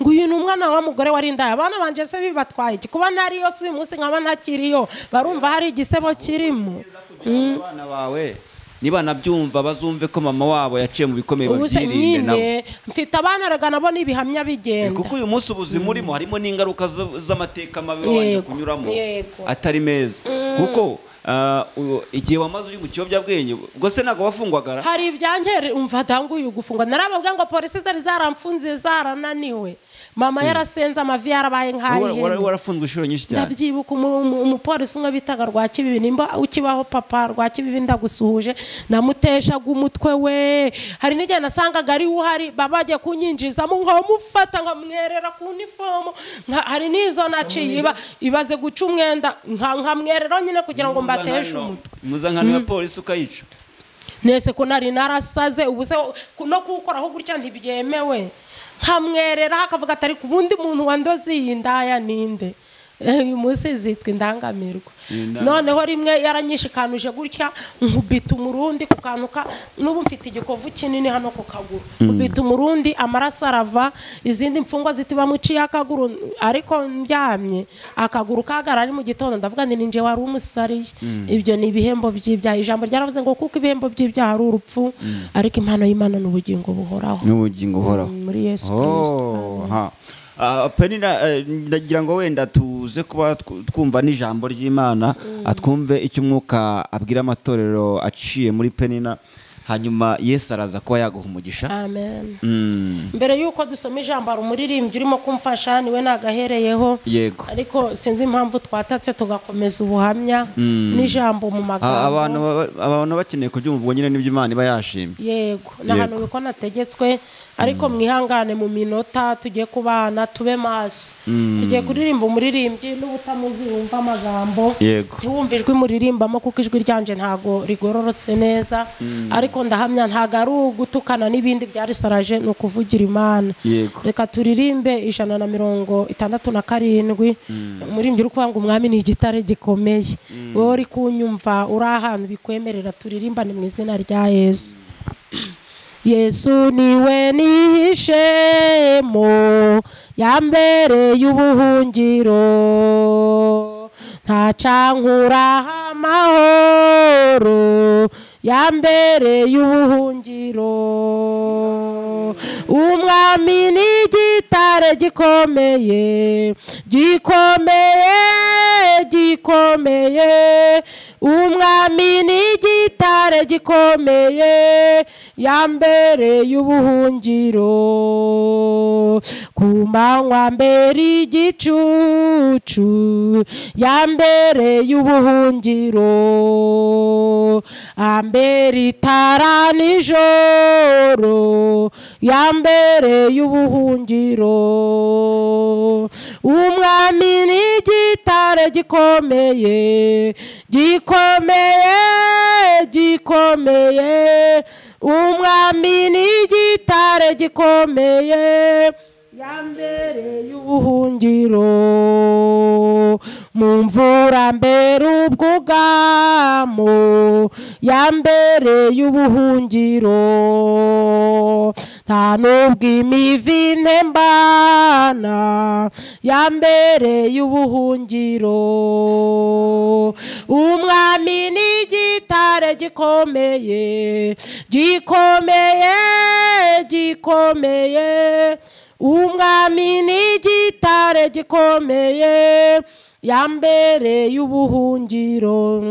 ngo uyu ni umwana wa mugore wari indaya. Abana banje se bibatwaye iki kuba nariyo si uyu munsi nkaba ntakiriyo barumva hari igisebo kirimo. Abana bawe niba nabyumva bazumve ko mama wabo yaciye mu bikomeye babyirinde nabo. Mfite abana rega nabo nibihamya bigenda. Kuko uyu munsi ubuzima urimo harimo n'ingaruka z'amateka mabi wabanje kunyuramo atari meza. Kuko igihe wamaze uri mu kiyobyabwenge ubwo se ntago wafungwagara. Hari ibyanjye umva danguye gufungwa narababwiye ngo polisi zari zaramfunze zarananiwe. Mama yarasenze amavi yarabaye nkayihe. Warafunzwe inshuro nyinshi cyane. Ndabyibuka umupolisi umwe bitaga Rwakibibi nimba ukibaho papa Rwakibibi ndagusuhuje namuteshaga umutwe we. Hari n'igihe nasangaga ari uhari baba bagiye kunyinjizamo nkamufata nkamwerera ku uniform hari n'izo naciye ibaze guca umwenda nkamwerera nyine kugira ngo mbateshe umutwe. Muzankano ya polisi ukayica. Nese ko nari narasaze ubuse no kuwukoraho gutya ntibyemewe. Nkamwerera akavuga atari ku bundi muntu wandoze iyi ndaya ninde. Uyu munsi zitwa indangamirwa. Noneho rimwe yaranyishikanuje gutya nkubita umurundi ku kantu n'ubu mfite igikovu kinini hano ku kaguru. Nkubita umurundi amaraso arava izindi mfungwa ziti bamuciye akaguru ariko ndyamye akaguru kagara ari mu gitondo ndavuga nti ninje wari umusariye. Ibyo ni ibihembo by'ibyaha. Ijambo ryaravuze ngo kuko ibihembo by'ibyaha ari urupfu ariko impano y'Imana n'ubugingo buhoraho. N'ubugingo buhoraho muri Yesu Kristo. Penina ndagira ngo wenda tuze kuba twumva n'ijambo ry'Imana atwumve icyo umwuka abwira amatorero aciye muri Penina hanyuma Yesu araza kuba yaguha umugisha. Amen. Mbere yuko dusoma ijambo hari umuririmbyi urimo kumfasha niwe nagahereyeho. Yego. Ariko sinzi impamvu twatatse tugakomeza ubuhamya n'ijambo mu magambo. Abantu bakeneye kubyumva ubwo nyine n'ibyo Imana iba yashimye. Yego. N'ahantu biko nategetswe ariko mwihangane mu minota tugiye kubana tube maso. Tugiye kuririmba umuririmbyi n'ubutamuzi wumva amagambo. Ntiwumve ijwi muririmbamo kuko ijwi ryanje ntago rigororotse neza. Ariko ndahamya ntago ari ugutukana n'ibindi byari saraje ni ukuvugira Imana. Reka turirimbe 167 umuririmbyi uri kuvuga ngo umwami ni igitare gikomeye. Wowe uri kunyumva uri ahantu bikwemerera turirimbane mu izina rya Yesu. Yesu niwe nihishemo yambereye ubuhungiro ntacankura amahoro yambereye ubuhungiro. Umwami ni igitare gikomeye gikomeye gikomeye. Umwami ni igitare gikomeye yambereye ubuhungiro. Ku manywa mbere igicucu yambereye ubuhungiro. Ambere itara nijoro yambereye ubuhungiro. Umwami ni igitare gikomeye gikomeye gikomeye. Umwami ni igitare gikomeye yambereye ubuhungiro. Mu mvura mbere ubwugamo Yambereye ubuhungiro. Nta nubwo imivi ntembana, yambereye ubuhungiro. Umwami ni igitare gikomeye, gikomeye, gikomeye. Umwami ni igitare gikomeye, yambereye ubuhungiro.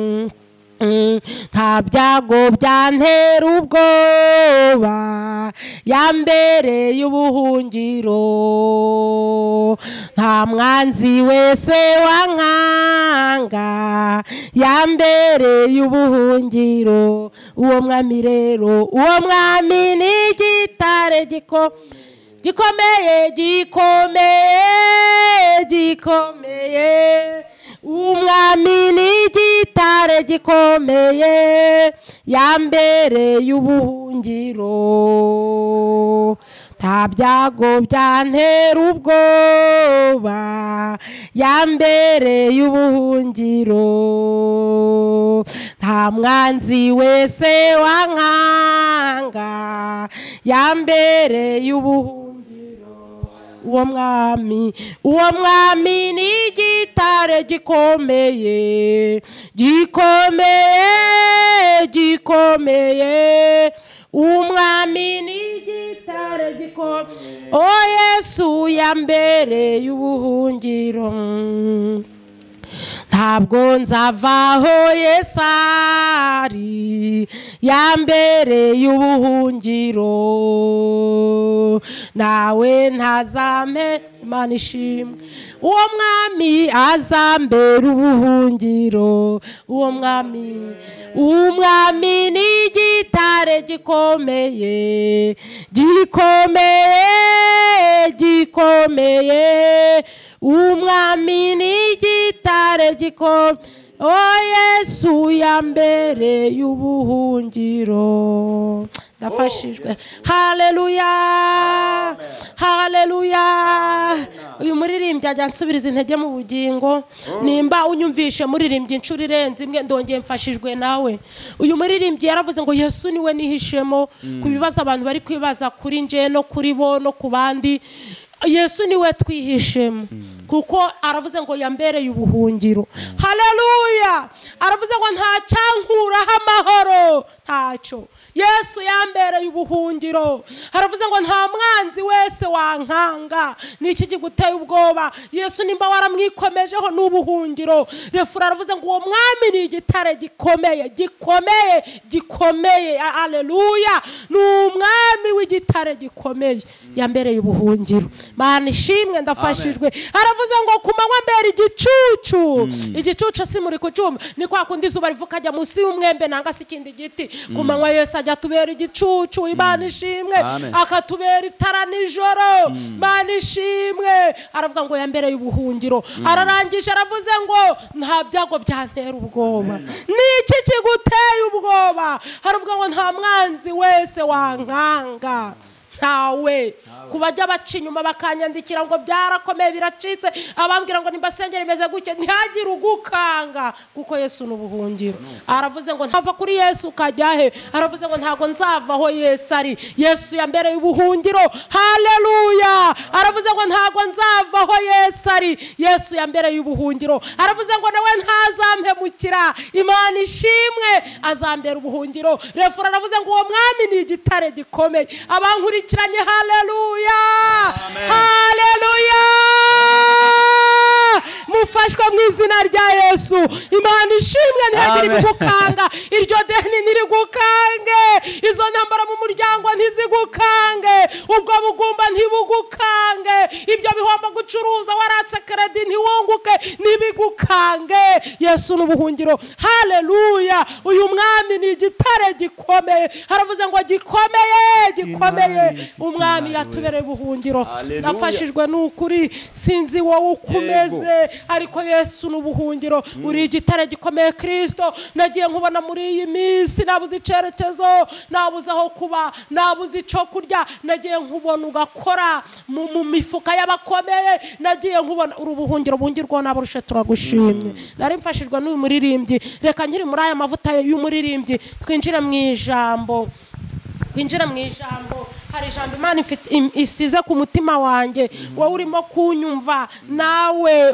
Nta byago byantera ubwoba, yambereye ubuhungiro. Nta mwanzi wese wankanga, yambereye ubuhungiro. Uwo mwami rero, uwo mwami ni igitare gikomeye, gikomeye, gikomeye. Umwami ni igitare gikomeye, yambereye ubuhungiro. Nta byago byantera ubwoba, yambereye ubuhungiro. Nta mwanzi wese wankanga, yambereye ubuhungiro. Uwo mwami, uwo mwami ni igitare gikomeye, gikomeye, gikomeye. Umwami ni igitare gikomeye, o Yesu yambereye ubuhungiro. Ntabwo nzavaho Yesu ari, yambereye ubuhungiro. Nawe ntazampe, Imana ishimwe. Uwo mwami azambera ubuhungiro. Uwo mwami, umwami ni igitare gikomeye, gikomeye, gikomeye. Umwami ni igitare gikomeye, o Yesu yambereye ubuhungiro. Ndafashijwe. Haleluya, haleluya. Uyu muririmbyi ajya ansubiriza intege mu bugingo. Nimba unyumvishe muririmbyi inshuro irenze imwe, ndongeye mfashijwe nawe. Uyu muririmbyi yaravuze ngo Yesu niwe nihishemo ku bibazo abantu bari kwibaza kuri nje no kuri bo no ku bandi. Yesu niwe twihishemo, kuko aravuze ngo yambereye ubuhungiro. Haleluya. Aravuze ngo nta cyankuraho amahoro, ntacyo. Yesu yambereye ubuhungiro. Aravuze ngo nta mwanzi wese wankanga. Niki kiguteye ubwoba? Yesu nimba waramwikomejeho n'ubuhungiro. Refura aravuze ngo uwo mwami ni igitare gikomeye, gikomeye, gikomeye. Haleluya. Ni umwami w'igitare gikomeye, yambereye ubuhungiro. Mana ishimwe, ndafashijwe. Aravuze ngo ku manywa mbere igicucu. Igicucu si muri kucyumva, ni kwa kundi izuba rivuka ajya munsi y'umwembe nanga se ikindi giti. Ku manywa Yesu ajya tubera igicucu. Imana ishimwe. Akatubera itara nijoro. Imana ishimwe. Aravuga ngo yambereye ubuhungiro. Ararangije aravuze ngo nta byago byantera ubwoba. Niki kiguteye ubwoba? Aravuga ngo nta mwanzi wese wankanga. Ntawe. Kubajya baca inyuma bakanyandikira ngo byarakomeye biracitse, abambwira ngo nimbasengere imeze gutya, ntihagire ugukanga, kuko Yesu ni ubuhungiro. Aravuze ngo ntava kuri Yesu ukajya he? Aravuze ngo ntago nzava aho Yesu ari. Yesu yambereye ubuhungiro. Haleluya. Aravuze ngo ntago nzava aho Yesu ari. Yesu yambereye ubuhungiro. Aravuze ngo nawe ntazampemukira. Imana ishimwe, azambera ubuhungiro. Refura aravuze ngo uwo mwami ni igitare gikomeye. Abankurikiranye, haleluya, haleluya. Mufashwe mu izina rya Yesu. Imana ishimwe, ntihagire ibigukanga. Iryo deni ntirigukange, izo ntambara mu muryango ntizigukange, ubwo bugumba ntibugukange, ibyo bihombo gucuruza waratse credit ntiwunguke ntibigukange. Yesu ni ubuhungiro. Haleluya. Uyu mwami ni igitare gikomeye. Haravuze ngo gikomeye, gikomeye. Umwami yatubereye ubuhungiro. Nafashijwe n'ukuri, sinzi wowe ukomeze, ariko Yesu n'ubuhungiro. Uri igitare gikomeye Kristo. Nagiye nkubona muri iyi minsi, nabuze icerekezo, nabuze aho kuba, nabuze ico kurya. Nagiye nkubona ugakora mu mifuka y'abakomeye. Nagiye nkubona uri ubuhungiro bungirwa n'abarushe. Turagushimye. Nari mfashijwe n'uyu muririmbyi. Reka nkiri muri aya mavuta y'umuririmbyi twinjire mu ijambo. Twinjire mu ijambo. Hari ijambo Imana isize ku mutima wanjye. Wowe urimo kunyumva, nawe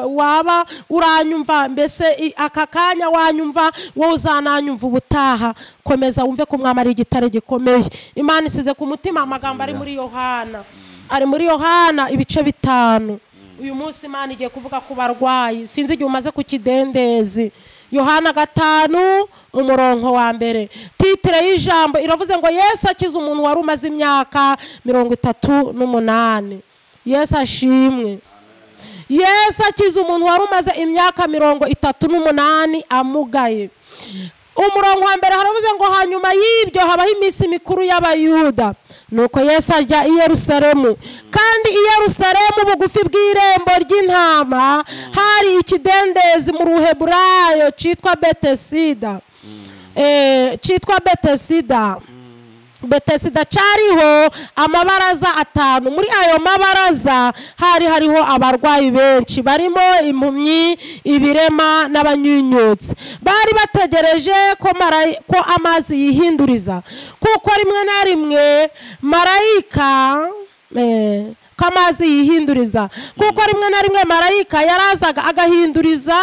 waba uranyumva, mbese aka kanya wanyumva, wowe uzananyumva ubutaha. Komeza wumve ko Umwami ari igitare gikomeye. Imana isize ku mutima amagambo ari muri Yohana, ari muri Yohana ibice 5. Uyu munsi Imana igiye kuvuga ku barwayi. Sinzi igihe umaze ku kidendezi. Yohana 5 umurongo wa 1. Titire y'ijambo iravuze ngo Yesu akiza umuntu wari umaze imyaka 38. Yesu ashimwe. Yesu akiza umuntu wari umaze imyaka 38 amugaye. Umurongo wa 1 haravuze ngo hanyuma y'ibyo habaho iminsi mikuru y'Abayuda. Nuko Yesu ajya i Yerusalemu, kandi i Yerusalemu bugufi bw'irembo ry'intama hari ikidendezi mu Ruheburayo cyitwa Betesida. Cyitwa Betesida. Betesida cyariho amabaraza 5. Muri ayo mabaraza hari hariho abarwayi benshi, barimo impumyi, ibirema n'abanyunyutsi. Bari bategereje ko amazi yihinduriza, kuko rimwe na rimwe marayika ko amazi yihinduriza, kuko rimwe na rimwe marayika yarazaga agahinduriza,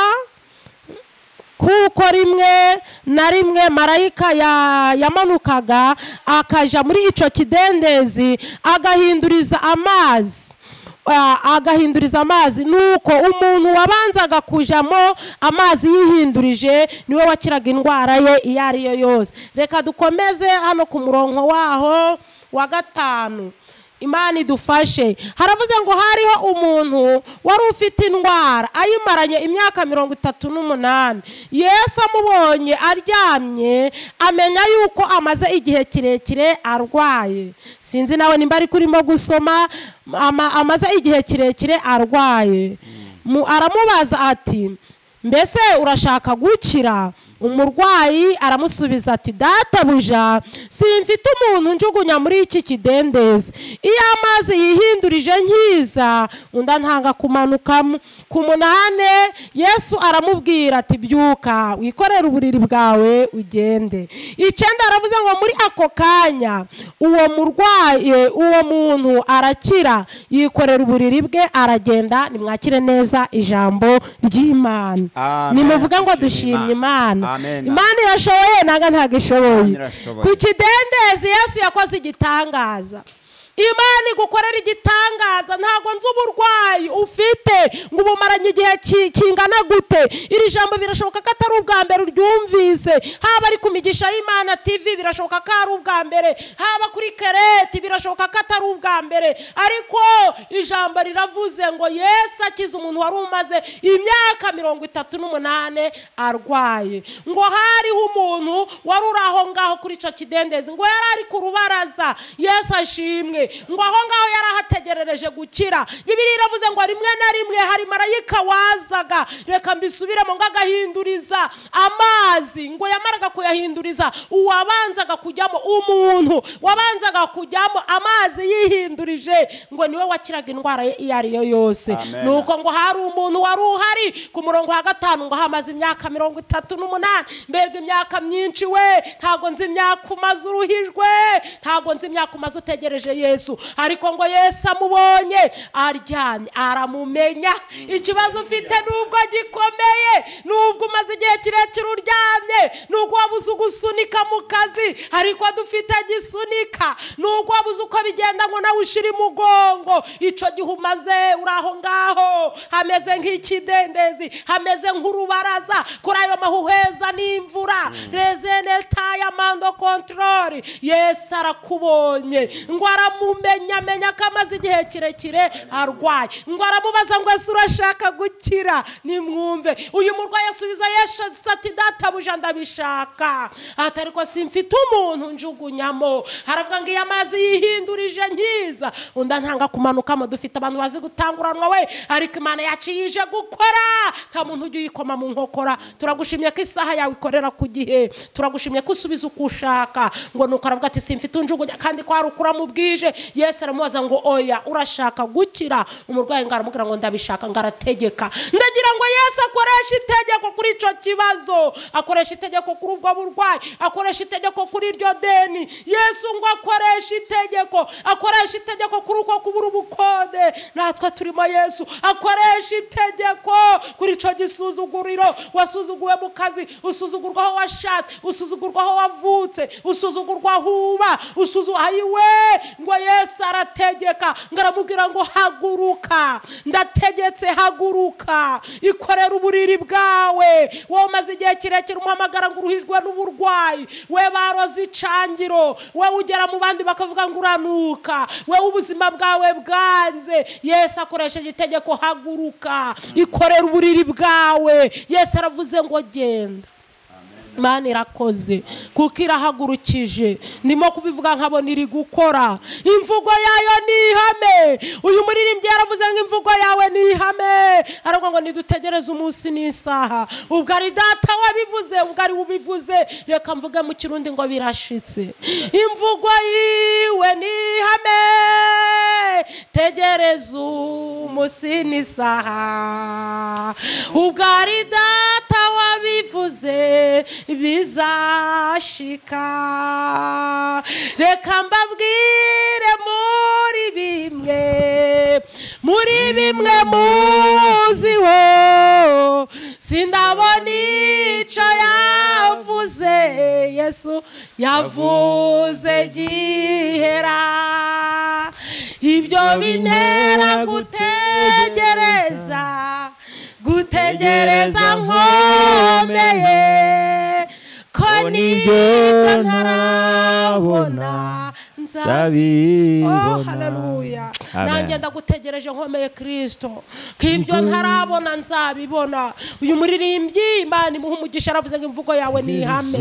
kuko rimwe na rimwe marayika yamanukaga akaja muri ico kidendezi agahinduriza amazi, agahinduriza amazi. Nuko umuntu wabanzaga kujamo amazi yihindurije niwe wakiraga indwara ye iyo ari yo yose. Reka dukomeze hano ku murongo waho wa 5. Imana idufashe. Haravuze ngo hariho umuntu wari ufite indwara ayimaranye imyaka 38. Yesu amubonye aryamye amenya yuko amaze igihe kirekire arwaye. Sinzi nawe nimba ari kurimo gusoma, amaze igihe kirekire arwaye. Aramubaza ati mbese urashaka gukira? Umurwayi aramusubiza ati databuja, simfite umuntu njugunya muri iki kidendezi. Iyo amazi yihindurije nkiza, undi antanga kumanukamo. Ku 8 Yesu aramubwira ati byuka wikorere uburiri bwawe ugende. 9 aravuze ngo muri ako kanya uwo murwayi, uwo muntu arakira, yikorera uburiri bwe aragenda. Nimwakire neza ijambo ry'Imana. Nimuvuga ngo dushimye Imana. Imana irashoboye nanga ntago ishoboye. Ku kidendezi Yesu yakoze igitangaza. Imana igukorera igitangaza. Ntago nzi uburwayi ufite ngo ubumaranye igihe kingana gute. Iri jambo birashoboka ko atari ubwa mbere uryumvise, haba ari ku migisha y'Imana TV birashoboka ko ari ubwa mbere, haba kuri Kereti birashoboka ko atari ubwa mbere, ariko ijambo riravuze ngo Yesu akiza umuntu wari umaze imyaka 38 arwaye. Ngo hariho umuntu wari uri aho ngaho kuri ico kidendezi, ngo yari ari ku rubaraza. Yesu ashimwe. Ngo aho ngaho yarahategerereje gukira. Bibiliya iravuze ngo rimwe na rimwe hari marayika wazaga, reka mbisubiremo, ngo agahinduriza amazi. Ngo yamaraga kuyahinduriza, uwabanzaga kujyamo, umuntu wabanzaga kujyamo amazi yihindurije, ngo niwe wakiraga indwara ye iyo ari yo yose. Nuko ngo hari umuntu wari uhari ku murongo wa 5, ngo hamaze imyaka 38. Mbega imyaka myinshi we! Ntago nzi imyaka umaze uruhijwe, ntago nzi imyaka umaze utegereje Yesu. Ariko ngo Yesu amubonye aryamye aramumenya. Ikibazo ufite nubwo gikomeye, nubwo umaze igihe kirekire uryamye, nubwo wabuze ugusunika mu kazi, ariko dufite gisunika, nubwo wabuze uko bigenda ngo nawe ushire umugongo, ico gihe umaze uri aho ngaho hameze nk'ikidendezi, hameze nk'urubaraza, kuri ayo mahuheza n'imvura rezeneta ya komando control. Yesu arakubonye ngo aramumenya amenya ko amaze igihe kirekire arwaye, ngo aramubaza ngo ese urashaka gukira? Nimwumve uyu murwayi asubiza Yesu ati databuja ndabishaka, ati ariko simfite umuntu njugunyamo. Haravuga ngo iyo amazi yihindurije nkiza undi ntanga kumanukamo. Dufite abantu bazi gutanguranwa we, ariko Imana yacu yije gukora, nta muntu ujya uyikoma mu nkokora. Turagushimye ko isaha yawe ikorera ku gihe, turagushimye ko usubiza uko ushaka. Ngo nuko aravuga ati simfite unjugunya kandi ko harukura mu bwije. Yesu aramubaza ngo oya urashaka gukira? Umurwayi ngo aramubwira ngo ndabishaka, ngo arategeka. Ndagira ngo Yesu akoreshe itegeko kuri ico kibazo, akoresha itegeko kuri ubwo burwayi, akoresha itegeko kuri iryo deni. Yesu ngo akoreshe itegeko, akoresha itegeko kuri uko kubura ubukode natwe turimo. Yesu akoresha itegeko kuri ico gisuzuguriro wasuzuguwe mu kazi, usuzugurwa aho washatse, usuzugurwa aho wavutse, usuzugurwa aho uba, ayiwe. Ngo Yesu arategeka, ngo aramubwira ngo haguruka, ndategetse haguruka, ikorera uburiri bwawe. Wowe umaze igihe kirekire umuhamagara ngo uruhijwe n'uburwayi, we baroze icangiro, we ugera mu bandi bakavuga ngo uranuka, we ubuzima bwawe bwanze. Yesu akoresheje itegeko haguruka, ikorera uburiri bwawe. Yesu aravuze ngo genda. Imana irakoze kuko irahagurukije. Ndimo kubivuga nkabona iri gukora. Imvugo yayo ni ihame. Uyu muririmbyi yaravuze ngo imvugo yawe ni ihame, aravuga ngo nidutegereze umunsi n'isaha. Ubwo ari data wabivuze, ubwo ari ubivuze, reka mvuge mu Kirundi ngo birashitse. Imvugo yiwe ni ihame, tegereza umunsi n'isaha. Ubwo ari data wabivuze bizashika. Reka mbabwire muri bimwe muziho, sindabona ico yavuze. Yesu yavuze gihera, ibyo bintera gutegereza, gutegereza nkomeye, ko nibyo ntarabona nzabibona. Oh haleluya. Nanjye ndagutegereje nkomeye Kristo, ko ibyo ntarabona nzabibona. Uyu muririmbyi Imana imuha umugisha, aravuze ngo imvugo yawe ni ihame,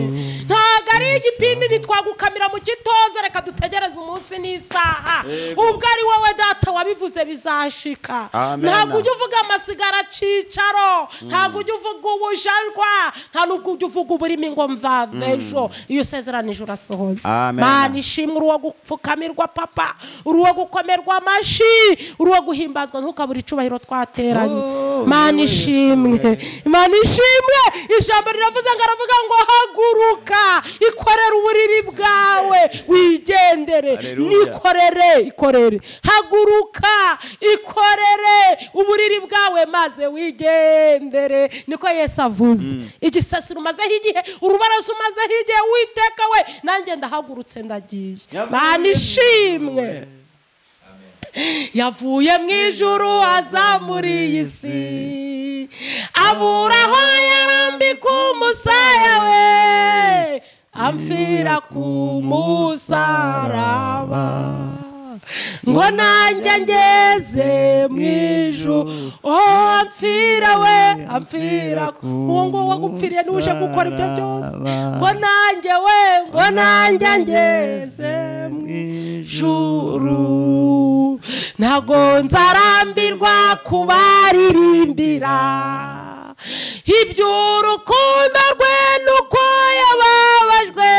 ntago ari igipindi, nitwagukamira mu kitoze. Reka dutegereze umunsi n'isaha, ubwo ari wowe data wabivuze bizashika. Ntabwo ujya uvuga amasigara cicaro, ntabwo ujya uvuga ubujarwa, nta nubwo ujya uvuga uburimi ngo mvave ejo. Iyo usezeranije urasohoza. Mana ishimwe, uri uwo gupfukamirwa papa, uri uwo gukomerwa amashi, uri uwo guhimbazwa, ntukabura icubahiro twateranye. Mana ishimwe, Imana ishimwe. Ijambo riravuze ngo aravuga ngo haguruka, ikorere uburiri bwawe wigendere. Nikorere, ikorere, haguruka, ikorere uburiri bwawe maze wigendere. Niko Yesu avuze. Igisasiro umazeho igihe, urubaraza umazeho igihe, Uwiteka we nanjye ndahagurutse ndagiye. Mana ishimwe. Yavuye mu ijuru aza muri iyi si, abura aho yarambika umusaya we, amfira ku musaraba, ngo nanjye ngeze mu ijuru. Oh amfira we, amfira uwo nguwo wagupfiriye niwe uje gukora ibyo byose. Ngo nanjye we, ngo nanjye ngeze mu ijuru, ntago nzarambirwa kubaririmbira iby'urukundo rwe nuko yababajwe,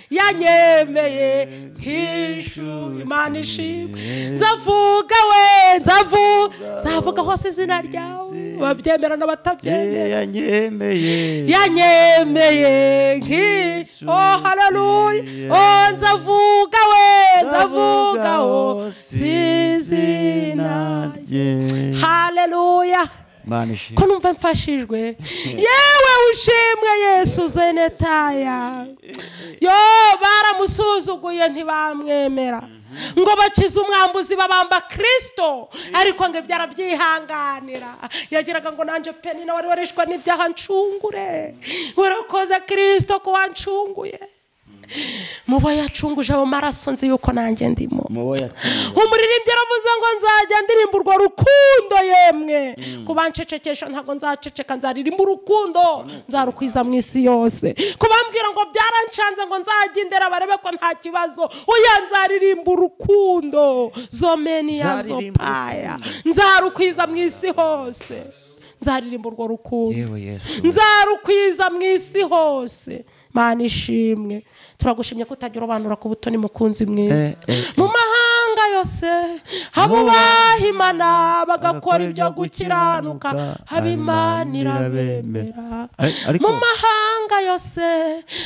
yanyemeye nk'ishu. Imana ishimwe. Nzavuga we, nzavuga hose izina ryawe, babyemera n'abatabyemera. Yanyemeye nk'ishu. Oh haleluya. Oh nzavuga we, nzavuga hose izina rye. Haleluya. Ko numva mfashijwe. Yewe ushimwe Yesu zenetaya. Yo baramusuzuguye ntibamwemera, ngo bakize umwambuzi babamba Kristo, ariko ngo byarabyihanganira. Yagiraga ngo nanjye Penina wari warishwa n'ibyaha ncungure, urakoze Kristo ko wancunguye. Mubo yacunguje abo maraso nzi yuko nanjye ndimo. Umuririmbyi aravuze ngo nzajya ndirimba urwo rukundo yemwe. Kubancecekesha ntago nzaceceka, nzaririmba urukundo nzarukwiza mu isi yose. Kubambwira ngo byarancanze ngo nzajya indera barebe ko nta kibazo, oya nzaririmba urukundo zomeni ya zopaya, nzarukwiza mu isi hose. Nzaririmba urwo rukundo, nzarukwiza mu isi hose. Mana ishimwe, turagushimye ko utagira urobanura ku butoni mukunzi mwiza. Mu mahanga yose abubaha Imana bagakora ibyo gukiranuka, Imana irabemera. Mu mahanga yose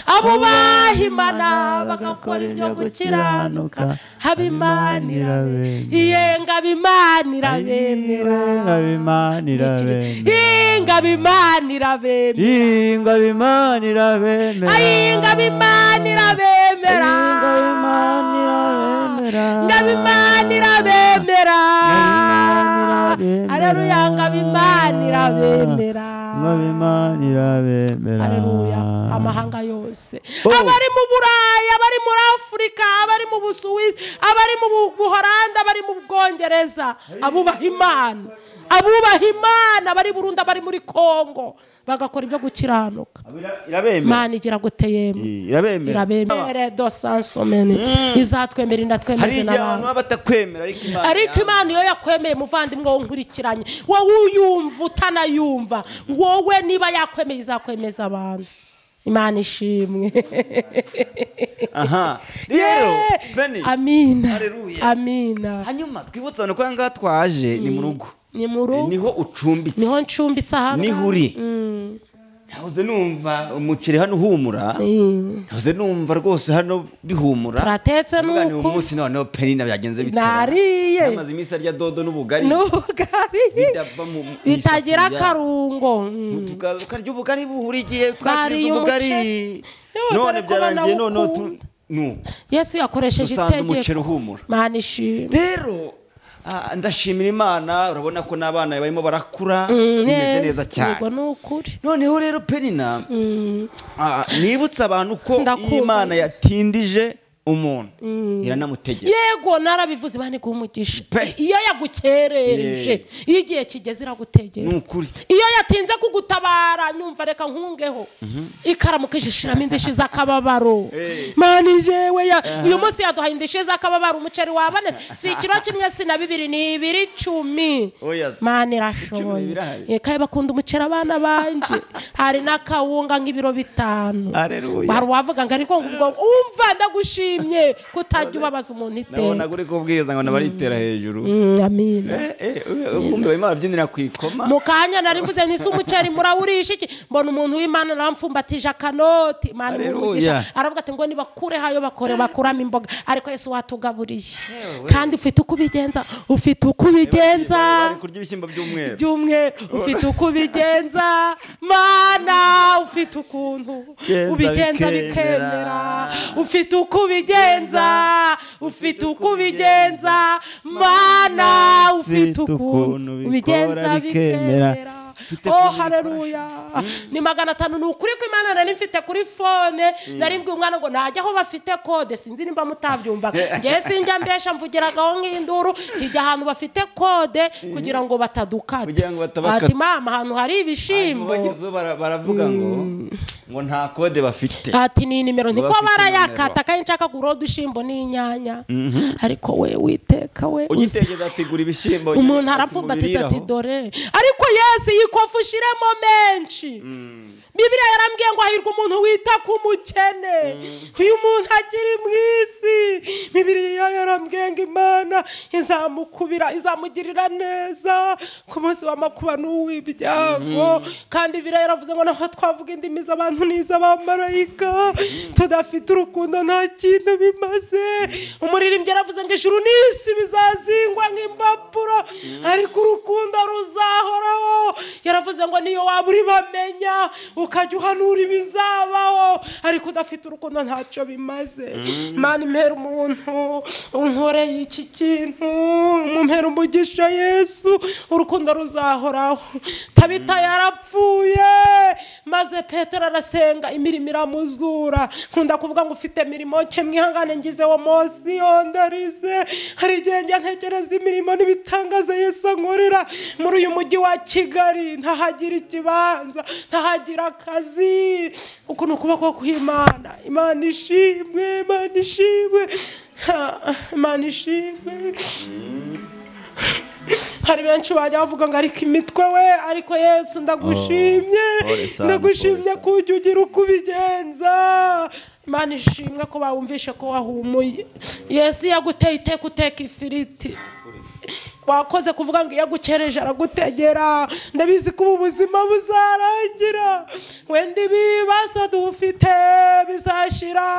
abubaha Imana bagakora ibyo gukiranuka, Imana irabemera. Iyenga Imana irabemera. Imana irabemera. Inga Imana irabemera. Inga Imana irabemera. Inga Imana irabemera. Inga Imana irabemera. Haleluya, inga Imana irabemera. Inga Imana irabemera. Haleluya. Amahanga yose, abari mu Burayi, abari muri Afurika, abari mu Busuwisi, abari mu Buholandi, abari mu Bwongereza, abubaha Imana, abubaha Imana, abari Burundi, abari muri Kongo, bagakora ibyo gukiranuka. Irabemera. Imana igira gute yemwe? Irabemera. Irabemera do sansomene. Izatwemera indatwemeze n'abantu. Hari batakwemera ariko Imana. Ariko Imana iyo yakwemeye muvandimwe wowe nkurikiranye, wowe uyumva utanayumva, wowe niba yakwemeye izakwemeza abantu. Imana ishimwe. Aha. Rero Beni. Amina. Haleluya. Amina. Hanyuma twibutsa abantu ko ngaha twaje ni mu rugo. Ni mu rugo. Niho ucumbitse. Niho ncumbitse aha. Niho uri. Nahoze numva umuceri hano uhumura. Nahoze numva rwose hano bihumura. Turatetse nuko. Uyu munsi noneho Penina byagenze bitera. Nariye. Namaze iminsi arya dodo n'ubugari. N'ubugari. Bidava mu bitagira akarungo. Tukarya ubugari buhurigiye twakiriza ubugari. None byarangiye none nu. Yesu yakoresheje itegeko. Umuceri uhumura. Mana ishimwe. Rero ndashimira Imana, urabona ko n'abana barimo barakura bimeze neza cyane. Yego nukuri. Noneho rero Penina, nibutsa abantu ko Imana yatindije umuntu iranamutegeka. Yego narabivuze, Imana iguha umugisha. Iyo yagukerereje, iyo igihe kigeze iragutegera. Nukuri. Iyo yatinze kugutabara nyumva reka nkungeho. Ikaramuka ishishiramo indishyi z'akababaro. Mana jewe uyu munsi yaduhaye indishyi z'akababaro, umuceri wabonetse si ikiro kimwe si na bibiri ni 2.10. Mana irashoboye. Ekaye bakunda umuceri abana banje. Hari n'akawunga nk'ibiro 5. Haleluya. Hari uwavuga ngo ariko ngo umva ndagushimye kutajya ubabaza umuntu iteka. Nabona guri kubwiriza ngo nabaritera hejuru. Amina. Ukumbe Imana byinira kwikoma. Mukanya nari mvuze nti umuceri murawurisha iki? Mbona umuntu w'Imana aramfumbatije akanoti. Imana imugisha. Aravuga ati ngo nibakure hayo bakore bakuramo imboga. Ariko Yesu watugaburiye. Kandi ufite uko ubigenza, ufite uko ubigenza. Bari kurya ibishyimbo by'umweru. By'umweru, ufite uko ubigenza. Mana ufite ukuntu ubigenza bikemera. Ufite uko ubigenza, ufite uko ubigenza. Mana ufite ukuntu ubigenza bikemera. Oh haleluya. Ni 500 ni ukuri ko Imana nari mfite kuri phone, nari mbwiye umwana ngo najya aho bafite code, sinzi nimba mutabyumva. Ngiye sinjya mbesha mvugiragaho nk'induru, kijya ahantu bafite code kugira ngo batadukata. Kugira ngo batabakata. Ati mama ahantu hari ibishimbo. Bagezo baravuga ngo nta code bafite. Ati ni nimero niko barayakata kandi nshaka kugura udushimbo n'inyanya. Ariko we witeka we ugitegeza atigura ibishimbo. Umuntu arapfumbatiza ati dore. Ariko Yesu yikofushiremo menshi. Bibiliya yarambwiye ngo hahirwa umuntu wita ku mukene. Uyu muntu akiri mu isi. Bibiliya yarambwiye ngo Imana izamukubira, izamugirira neza ku munsi w'amakuba n'uw'ibyago. Kandi Bibiliya yaravuze ngo naho twavuga indimi z'abantu n'iz'abamarayika tudafite urukundo nta kintu bimaze. Umuririmbyi yaravuze ngo ijuru n'isi bizazingwa nk'impapuro, ariko urukundo ruzahoraho. Yaravuze ngo niyo waba uri bamenya ukajya uhanura ibizabaho, Ariko udafite urukundo ntacyo bimaze. Imana impera umuntu unkoreye iki kintu, mumpera umugisha Yesu, urukundo ruzahoraho. Tabita yarapfuye maze Petero arasenga imirimo iramuzura. Nkunda kuvuga ngo ufite mirimo ke mwihangane ngize wo Mose yondarize. Hari igihe njya ntekereza imirimo n'ibitangaza Yesu ankorera muri uyu mujyi wa Kigali, ntahagira ikibanza, ntahagira akazi. Ukuntu ukuboko kw'Imana, Imana ishimwe, Imana ishimwe, Imana ishimwe. Hari benshi bajya bavuga ngo ariko imitwe we, ariko Yesu ndagushimye, ndagushimye ko ujya ugira uko ubigenza. Imana ishimwe ko bawumvishe ko wahumuye. Yesu yaguteye iteka uteka ifiriti, wakoze kuvuga ngo yagukereje aragutegera. Ndabizi ko ubu buzima buzarangira, wenda ibibazo dufite bizashira,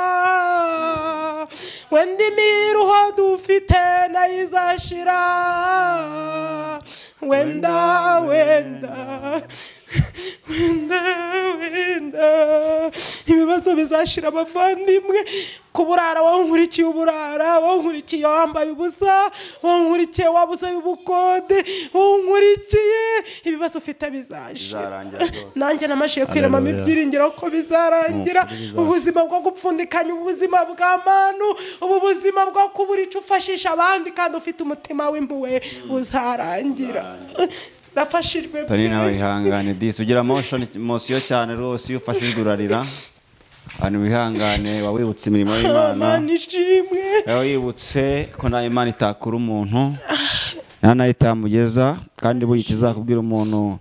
wenda imiruho dufite nayo izashira, wenda wenda wenda wenda ibibazo bizashira. Abavandimwe, kuburara wowe nkurikiye, uburara wowe nkurikiye wambaye ubusa, wowe nkurikiye wabuze ubukode, wowe nkurikiye ibibazo ufite bizashira. Nanjye namashiye kwiremamo ibyiringiro ko bizarangira. Ubuzima bwo gupfundikanya, ubuzima bwa manu, ubu buzima bwo kubura icyo ufashisha abandi kandi ufite umutima w'impuhwe buzarangira. Ndafashijwe pe. Nawe ihangane disi, ugira emotion cyane rwose iyo ufashijwe urarira. Abantu wihangane, wawibutse imirimo y'Imana. Imana ishimwe. Wawibutse ko nta Imana itakura umuntu, nta nayo itamugeza, kandi burya ikizakubwira umuntu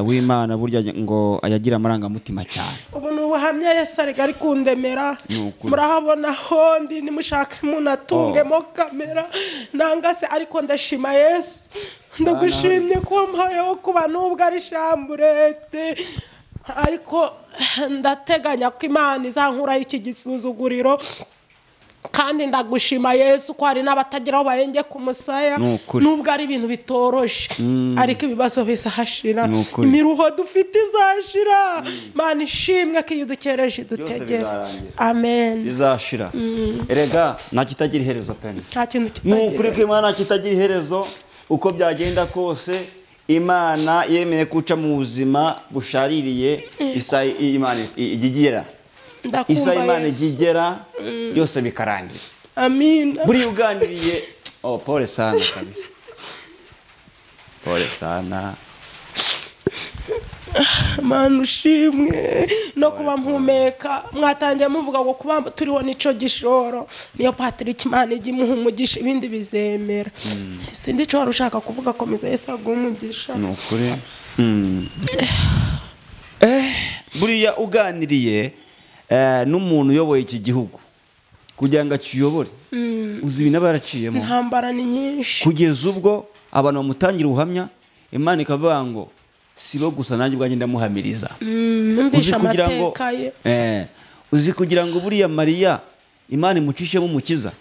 w'Imana burya ngo ayagira amarangamutima cyane. Ubu ni ubuhamya Yesu ari kundemera. Murahabona hondi nimushake munatungemo kamera nanga se, ariko ndashima Yesu, ndagushimye ko mpayeho kuba nubwo ari shamburete, ariko ndateganya ko Imana izankuraho iki gisuzuguriro. Kandi ndagushima Yesu ko hari n'abatagira aho bahenge ku musaya, nubwo ari ibintu bitoroshe, ariko ibibazo bizashira, imiruho dufite izashira. Imana ishimwe ko iyo dukereje idutegera. Amen. Bizashira. Erega nta kitagira iherezo pe. Nta kintu kitagira. Ni ukuri ko Imana kitagira iherezo, uko byagenda kose Imana yemeye kuca mu buzima bushaririye. Isaha Imana igigera, isaha Imana igigera byose bikarangira. Amin. Buri uganiriye, oh pole sana kabisa, pole sana. Mana ushimwe no kuba mpumeka. Mwatangiye muvuga ngo kuba turiho nico gishoro, niyo Patrick Imana ijya imuha umugisha, ibindi bizemera. Sindi ico wari ushaka kuvuga, komeza Yesu aguhe umugisha. Ni ukuri. Buriya uganiriye n'umuntu uyoboye iki gihugu kugira ngo akiyobore, uzi ibintu aba yaraciyemo, intambara ni nyinshi, kugeza ubwo abantu bamutangira ubuhamya, Imana ikavuga ngo sibo gusa nanjye ubwanjye ndamuhamiriza. Uzi kugira ngo buriya Mariya Imana imucishemo umukiza,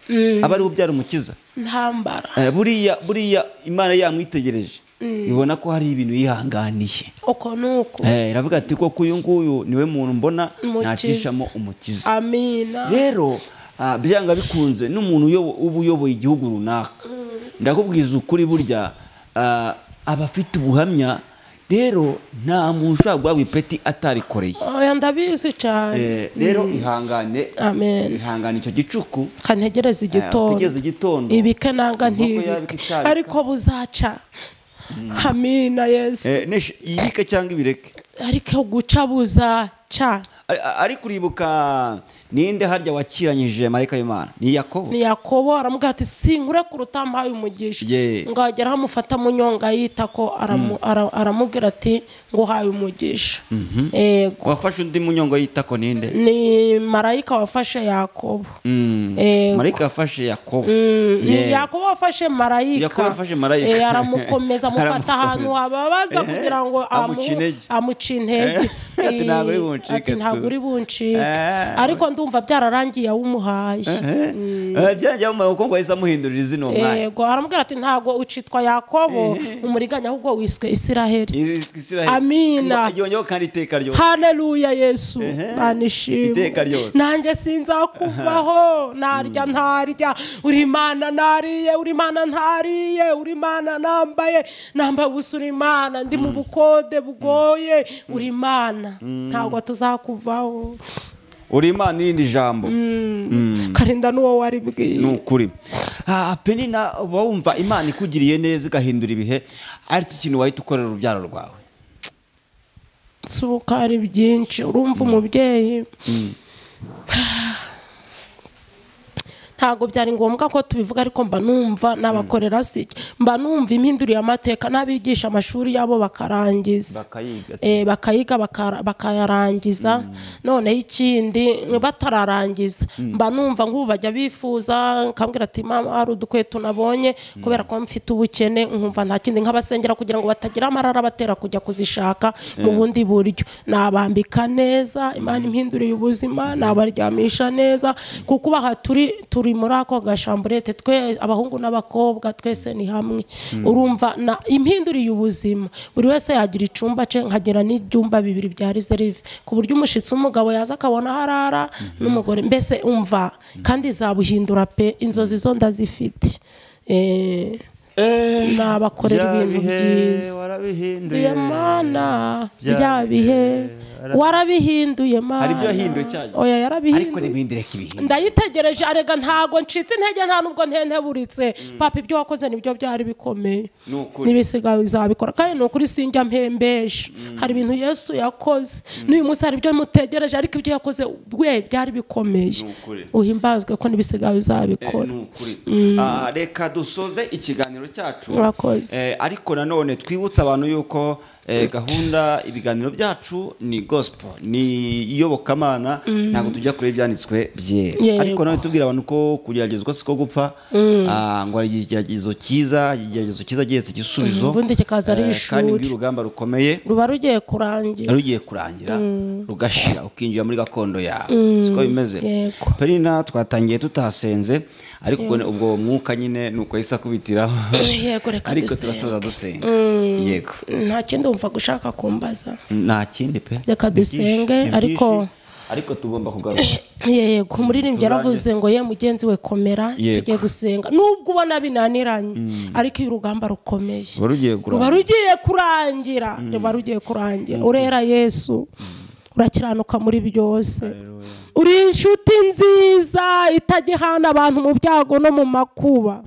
aba ari ubyara umukiza. Ntambara. Buriya Imana yamwitegereje ibona ko hari ibintu yihanganiye. Uko nuko. Iravuga ati koko uyu nguyu niwe muntu mbona nacishamo umukiza. Amina. Rero byanga bikunze n'umuntu uba uyoboye igihugu runaka, ndakubwiza ukuri burya abafite ubuhamya. Rero nta muntu ushobora guhabwa ipeti atarikoreye. Oya ndabizi cyane. Rero ihangane. Amen. Ihangane icyo gicuku. Kantegereza igitondo. Utegereze igitondo. Ibike nanga ntibike. Ariko buzaca. Amina Yesu. Ibike cyangwa ibireke. Ariko guca buzaca. Ariko uribuka ninde harya wakiranyije marayika w'Imana? Ni Yakobo. Ni Yakobo aramubwira ati sinkure kuruta mpaye umugisha. Ngo agera amufata mu nyonga yita ko aramubwira ati ngo haye umugisha. Yego. Wafashe undi mu nyonga yita ko ninde? Ni marayika wafashe Yakobo. Marayika wafashe Yakobo. Ni Yakobo wafashe marayika. Yakobo wafashe marayika. Aramukomeza amufata ahantu ababaza kugira ngo amuce intege. Ati ntabwo uri buncike. Ati ntabwo uri buncike. Ariko ndumva byararangiye awumuhaye. Byarangiye awumuhaye kuko ngo yahise amuhindurira izina uwo mwanya. Yego, aramubwira ati ntabwo ucitwa Yakobo umuriganya ahubwo wiswe Isiraheli. Amina. Yongeyeho kandi iteka ryose. Haleluya Yesu. Banishimwe. Iteka ryose. Nanjye sinzakuvaho, narya ntarya, uri Imana nariye, uri Imana ntariye, uri Imana nambaye, nambaye ubusa uri Imana, ndi mu bukode bugoye, uri Imana. Ntabwo tuzakuvaho. Uri Imana irindi jambo. Karinda n'uwo waribwiye. Ni ukuri. Penina wumva Imana ikugiriye neza igahindura ibihe, ari ikintu wahita ukorera urubyaro rwawe. Suka ari byinshi, urumva umubyeyi. Ntago byari ngombwa ko tubivuga ariko mba numva nabakorera siki, mba numva impinduriye amateka n'abigisha amashuri yabo bakarangiza, bakayiga bakayarangiza. None ikindi batararangiza mba numva nk'ubu bajya bifuza nkambwira ati mama hari udukweto nabonye kubera ko mfite ubukene, nkumva nta kindi nkabasengera kugira ngo batagira amarara batera kujya kuzishaka mu bundi buryo. Nabambika neza, Imana impinduriye ubuzima, nabaryamisha neza kuko baha turi muri ako gashamburete twe abahungu n'abakobwa twese ni hamwe. Urumva na impinduriye ubuzima, buri wese yagira icumba ce, nkagira n'ibyumba bibiri bya reserve ku buryo umushitsi umugabo yaza akabona harara n'umugore, mbese umva kandi zabuhindura pe. Inzozi zo ndazifite. Nabakorera ibintu byiza. Warabihinduye Mana, bya bihe warabihinduye Mana. Hari ibyo yahinduye cyane. Oya yarabihinduye. Ariko nibindi reka ibihinduye. Ndayitegereje arega ntago ncitse intege nta nubwo ntenteburitse. Papa ibyo wakoze nibyo byari bikomeye. Nibisigaye uzabikora kandi nukuri sinjya mpembesha. Hari ibintu Yesu yakoze n'uyu munsi hari ibyo mutegereje ariko ibyo yakoze we byari bikomeye. Uhimbazwe ko nibisigaye uzabikora. Reka dusoze ikiganiro cyacu. Ariko nanone twibutsa abantu yuko gahunda ibiganiro byacu ni gospel, ni iyobokamana, ntabwo tujya kure ibyanditswe byera. Ariko nanone tubwira abantu ko kugeragezwa siko gupfa, ngo ari igeragezo cyiza, igeragezo cyiza gihetse igisubizo, ubundi kikaza ari ishuri, kandi urugamba rukomeye ruba rugiye kurangira, rugiye kurangira rugashira ukinjira muri gakondo yawe. Siko bimeze. Penina twatangiye tutasenze ariko ubwo mwuka nyine nuko yisa kubitiraho. Yego reka ariko turasoza dusenga. Yego nta kindi umva gushaka kumbaza, nta kindi pe, reka dusenge. Ariko tugomba kugaruka. Yego umuririmbyi yaravuze ngo ye mugenzi we komera, tugiye gusenga nubwo ubona binaniranye ariko iyo urugamba rukomeye ruba rugiye kurangira, ruba rugiye kurangira. Urera Yesu, urakiranuka muri byose, uri inshuti nziza itajya abantu mu byago no mu makuba.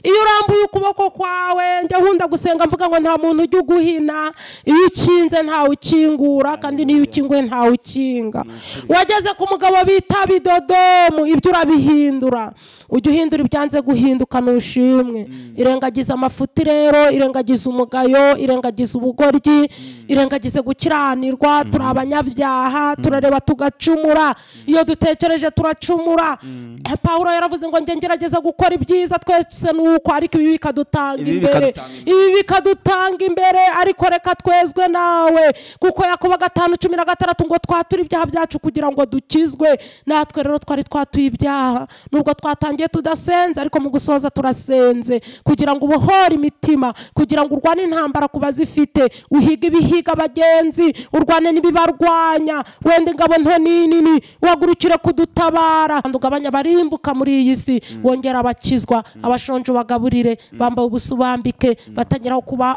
Iyo urambuye ukuboko kwawe, njya nkunda gusenga mvuga ngo nta muntu ujya uguhina, iyo ukinze ntawe ukingura kandi n'iyo ukinguye ntawe ukinga. Wageze ku mugabo bita Bidodomu, ibyo urabihindura, ujya uhindura ibyanze guhinduka nushimwe. Irengagiza amafuti rero, irengagiza umugayo, irengagiza ubugoryi, irengagize gukiranirwa. Turi abanyabyaha, turareba tugacumura, iyo dutekereje turacumura. Pawulo yaravuze ngo njye ngerageza gukora ibyiza twese nuko, ariko ibi bikadutanga imbere, ibi bikadutanga imbere. Ariko reka twezwe nawe, kuko Yakobo 5:16 ngo twature ibyaha byacu kugira ngo dukizwe. Natwe rero twari twatuye ibyaha nubwo twatangiye tudasenze, ariko mu gusoza turasenze kugira ngo ubohore imitima, kugira ngo urwane intambara ku bazifite, uhiga ibihiga abagenzi, urwane n'ibibarwanya, wenda ingabo nto nini wagurukire kudutabara, ugabanya abarimbuka muri iyi si, wongera abakizwa, abashonje bagaburire, bambaye ubusa ubambike, batagira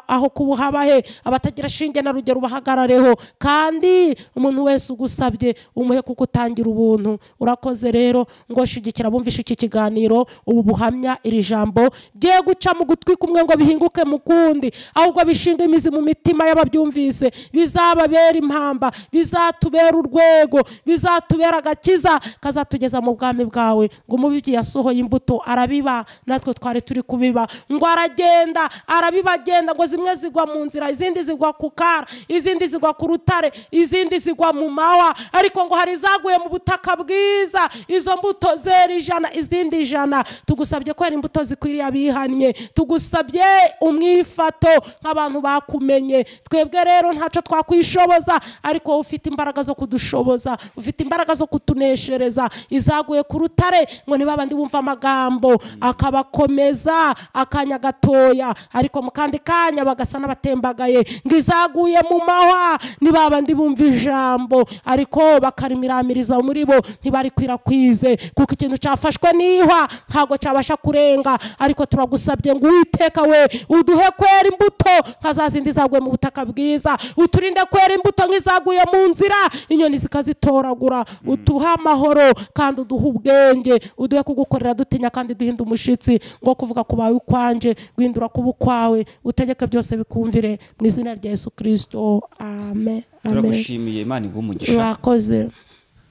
aho kubuhabahe, abatagira shinge na rugero ubahagarareho, kandi umuntu wese ugusabye umuhe kuko utangira ubuntu. Urakoze rero ngo shigikira bumvishe iki kiganiro, ubu buhamya, iri jambo bye guca mu gutwi kumwe ngo bihinguke mu kundi, ahubwo bishinga imizi mu mitima y'ababyumvise, bizababera impamba, bizatubera urwego, bizatubera agakiza kazatugeza mu bwami bwawe. Ngo umubibyi yasohoye imbuto arabiba, natwe twari turi icyo uri kubiba. Ngo aragenda arabibagenda, ngo zimwe zigwa mu nzira, izindi zigwa ku kara, izindi zigwa ku rutare, izindi zigwa mu mawa, ariko ngo hari zaguye mu butaka bwiza, izo mbuto zera 100, izindi 100. Tugusabye kwera imbuto zikwiriye abihannye, tugusabye umwifato nk'abantu bakumenye. Twebwe rero ntaco twakwishoboza, ariko wowe ufite imbaraga zo kudushoboza, ufite imbaraga zo kutuneshereza. Izaguye ku rutare ngo ni babandi bumva amagambo akabakomeza akanya gatoya, ariko mu kandi kanya bagasa n'abatembagaye. Ngo izaguye mu mahwa ni babandi bumva ijambo, ariko bakarimiramiriza muri bo ntibarikwirakwize, kuko ikintu cyafashwe n'ihwa ntago cyabasha kurenga. Ariko turagusabye ngo Uwiteka we uduhe kwera imbuto nka za zindi zaguye mu butaka bwiza, uturinde kwera imbuto nk'izaguye mu nzira inyoni zikazitoragura. Utuha amahoro kandi uduhe ubwenge, uduhe kugukorera dutinya kandi duhinda umushitsi, ngo kuvuga kubawe ukwanje guhindura kuba ukwawe, utegeke byose bikumvire mu izina rya Yesu Kristo, amen. Turagushimiye, Imana iguhe umugisha. Mwakoze.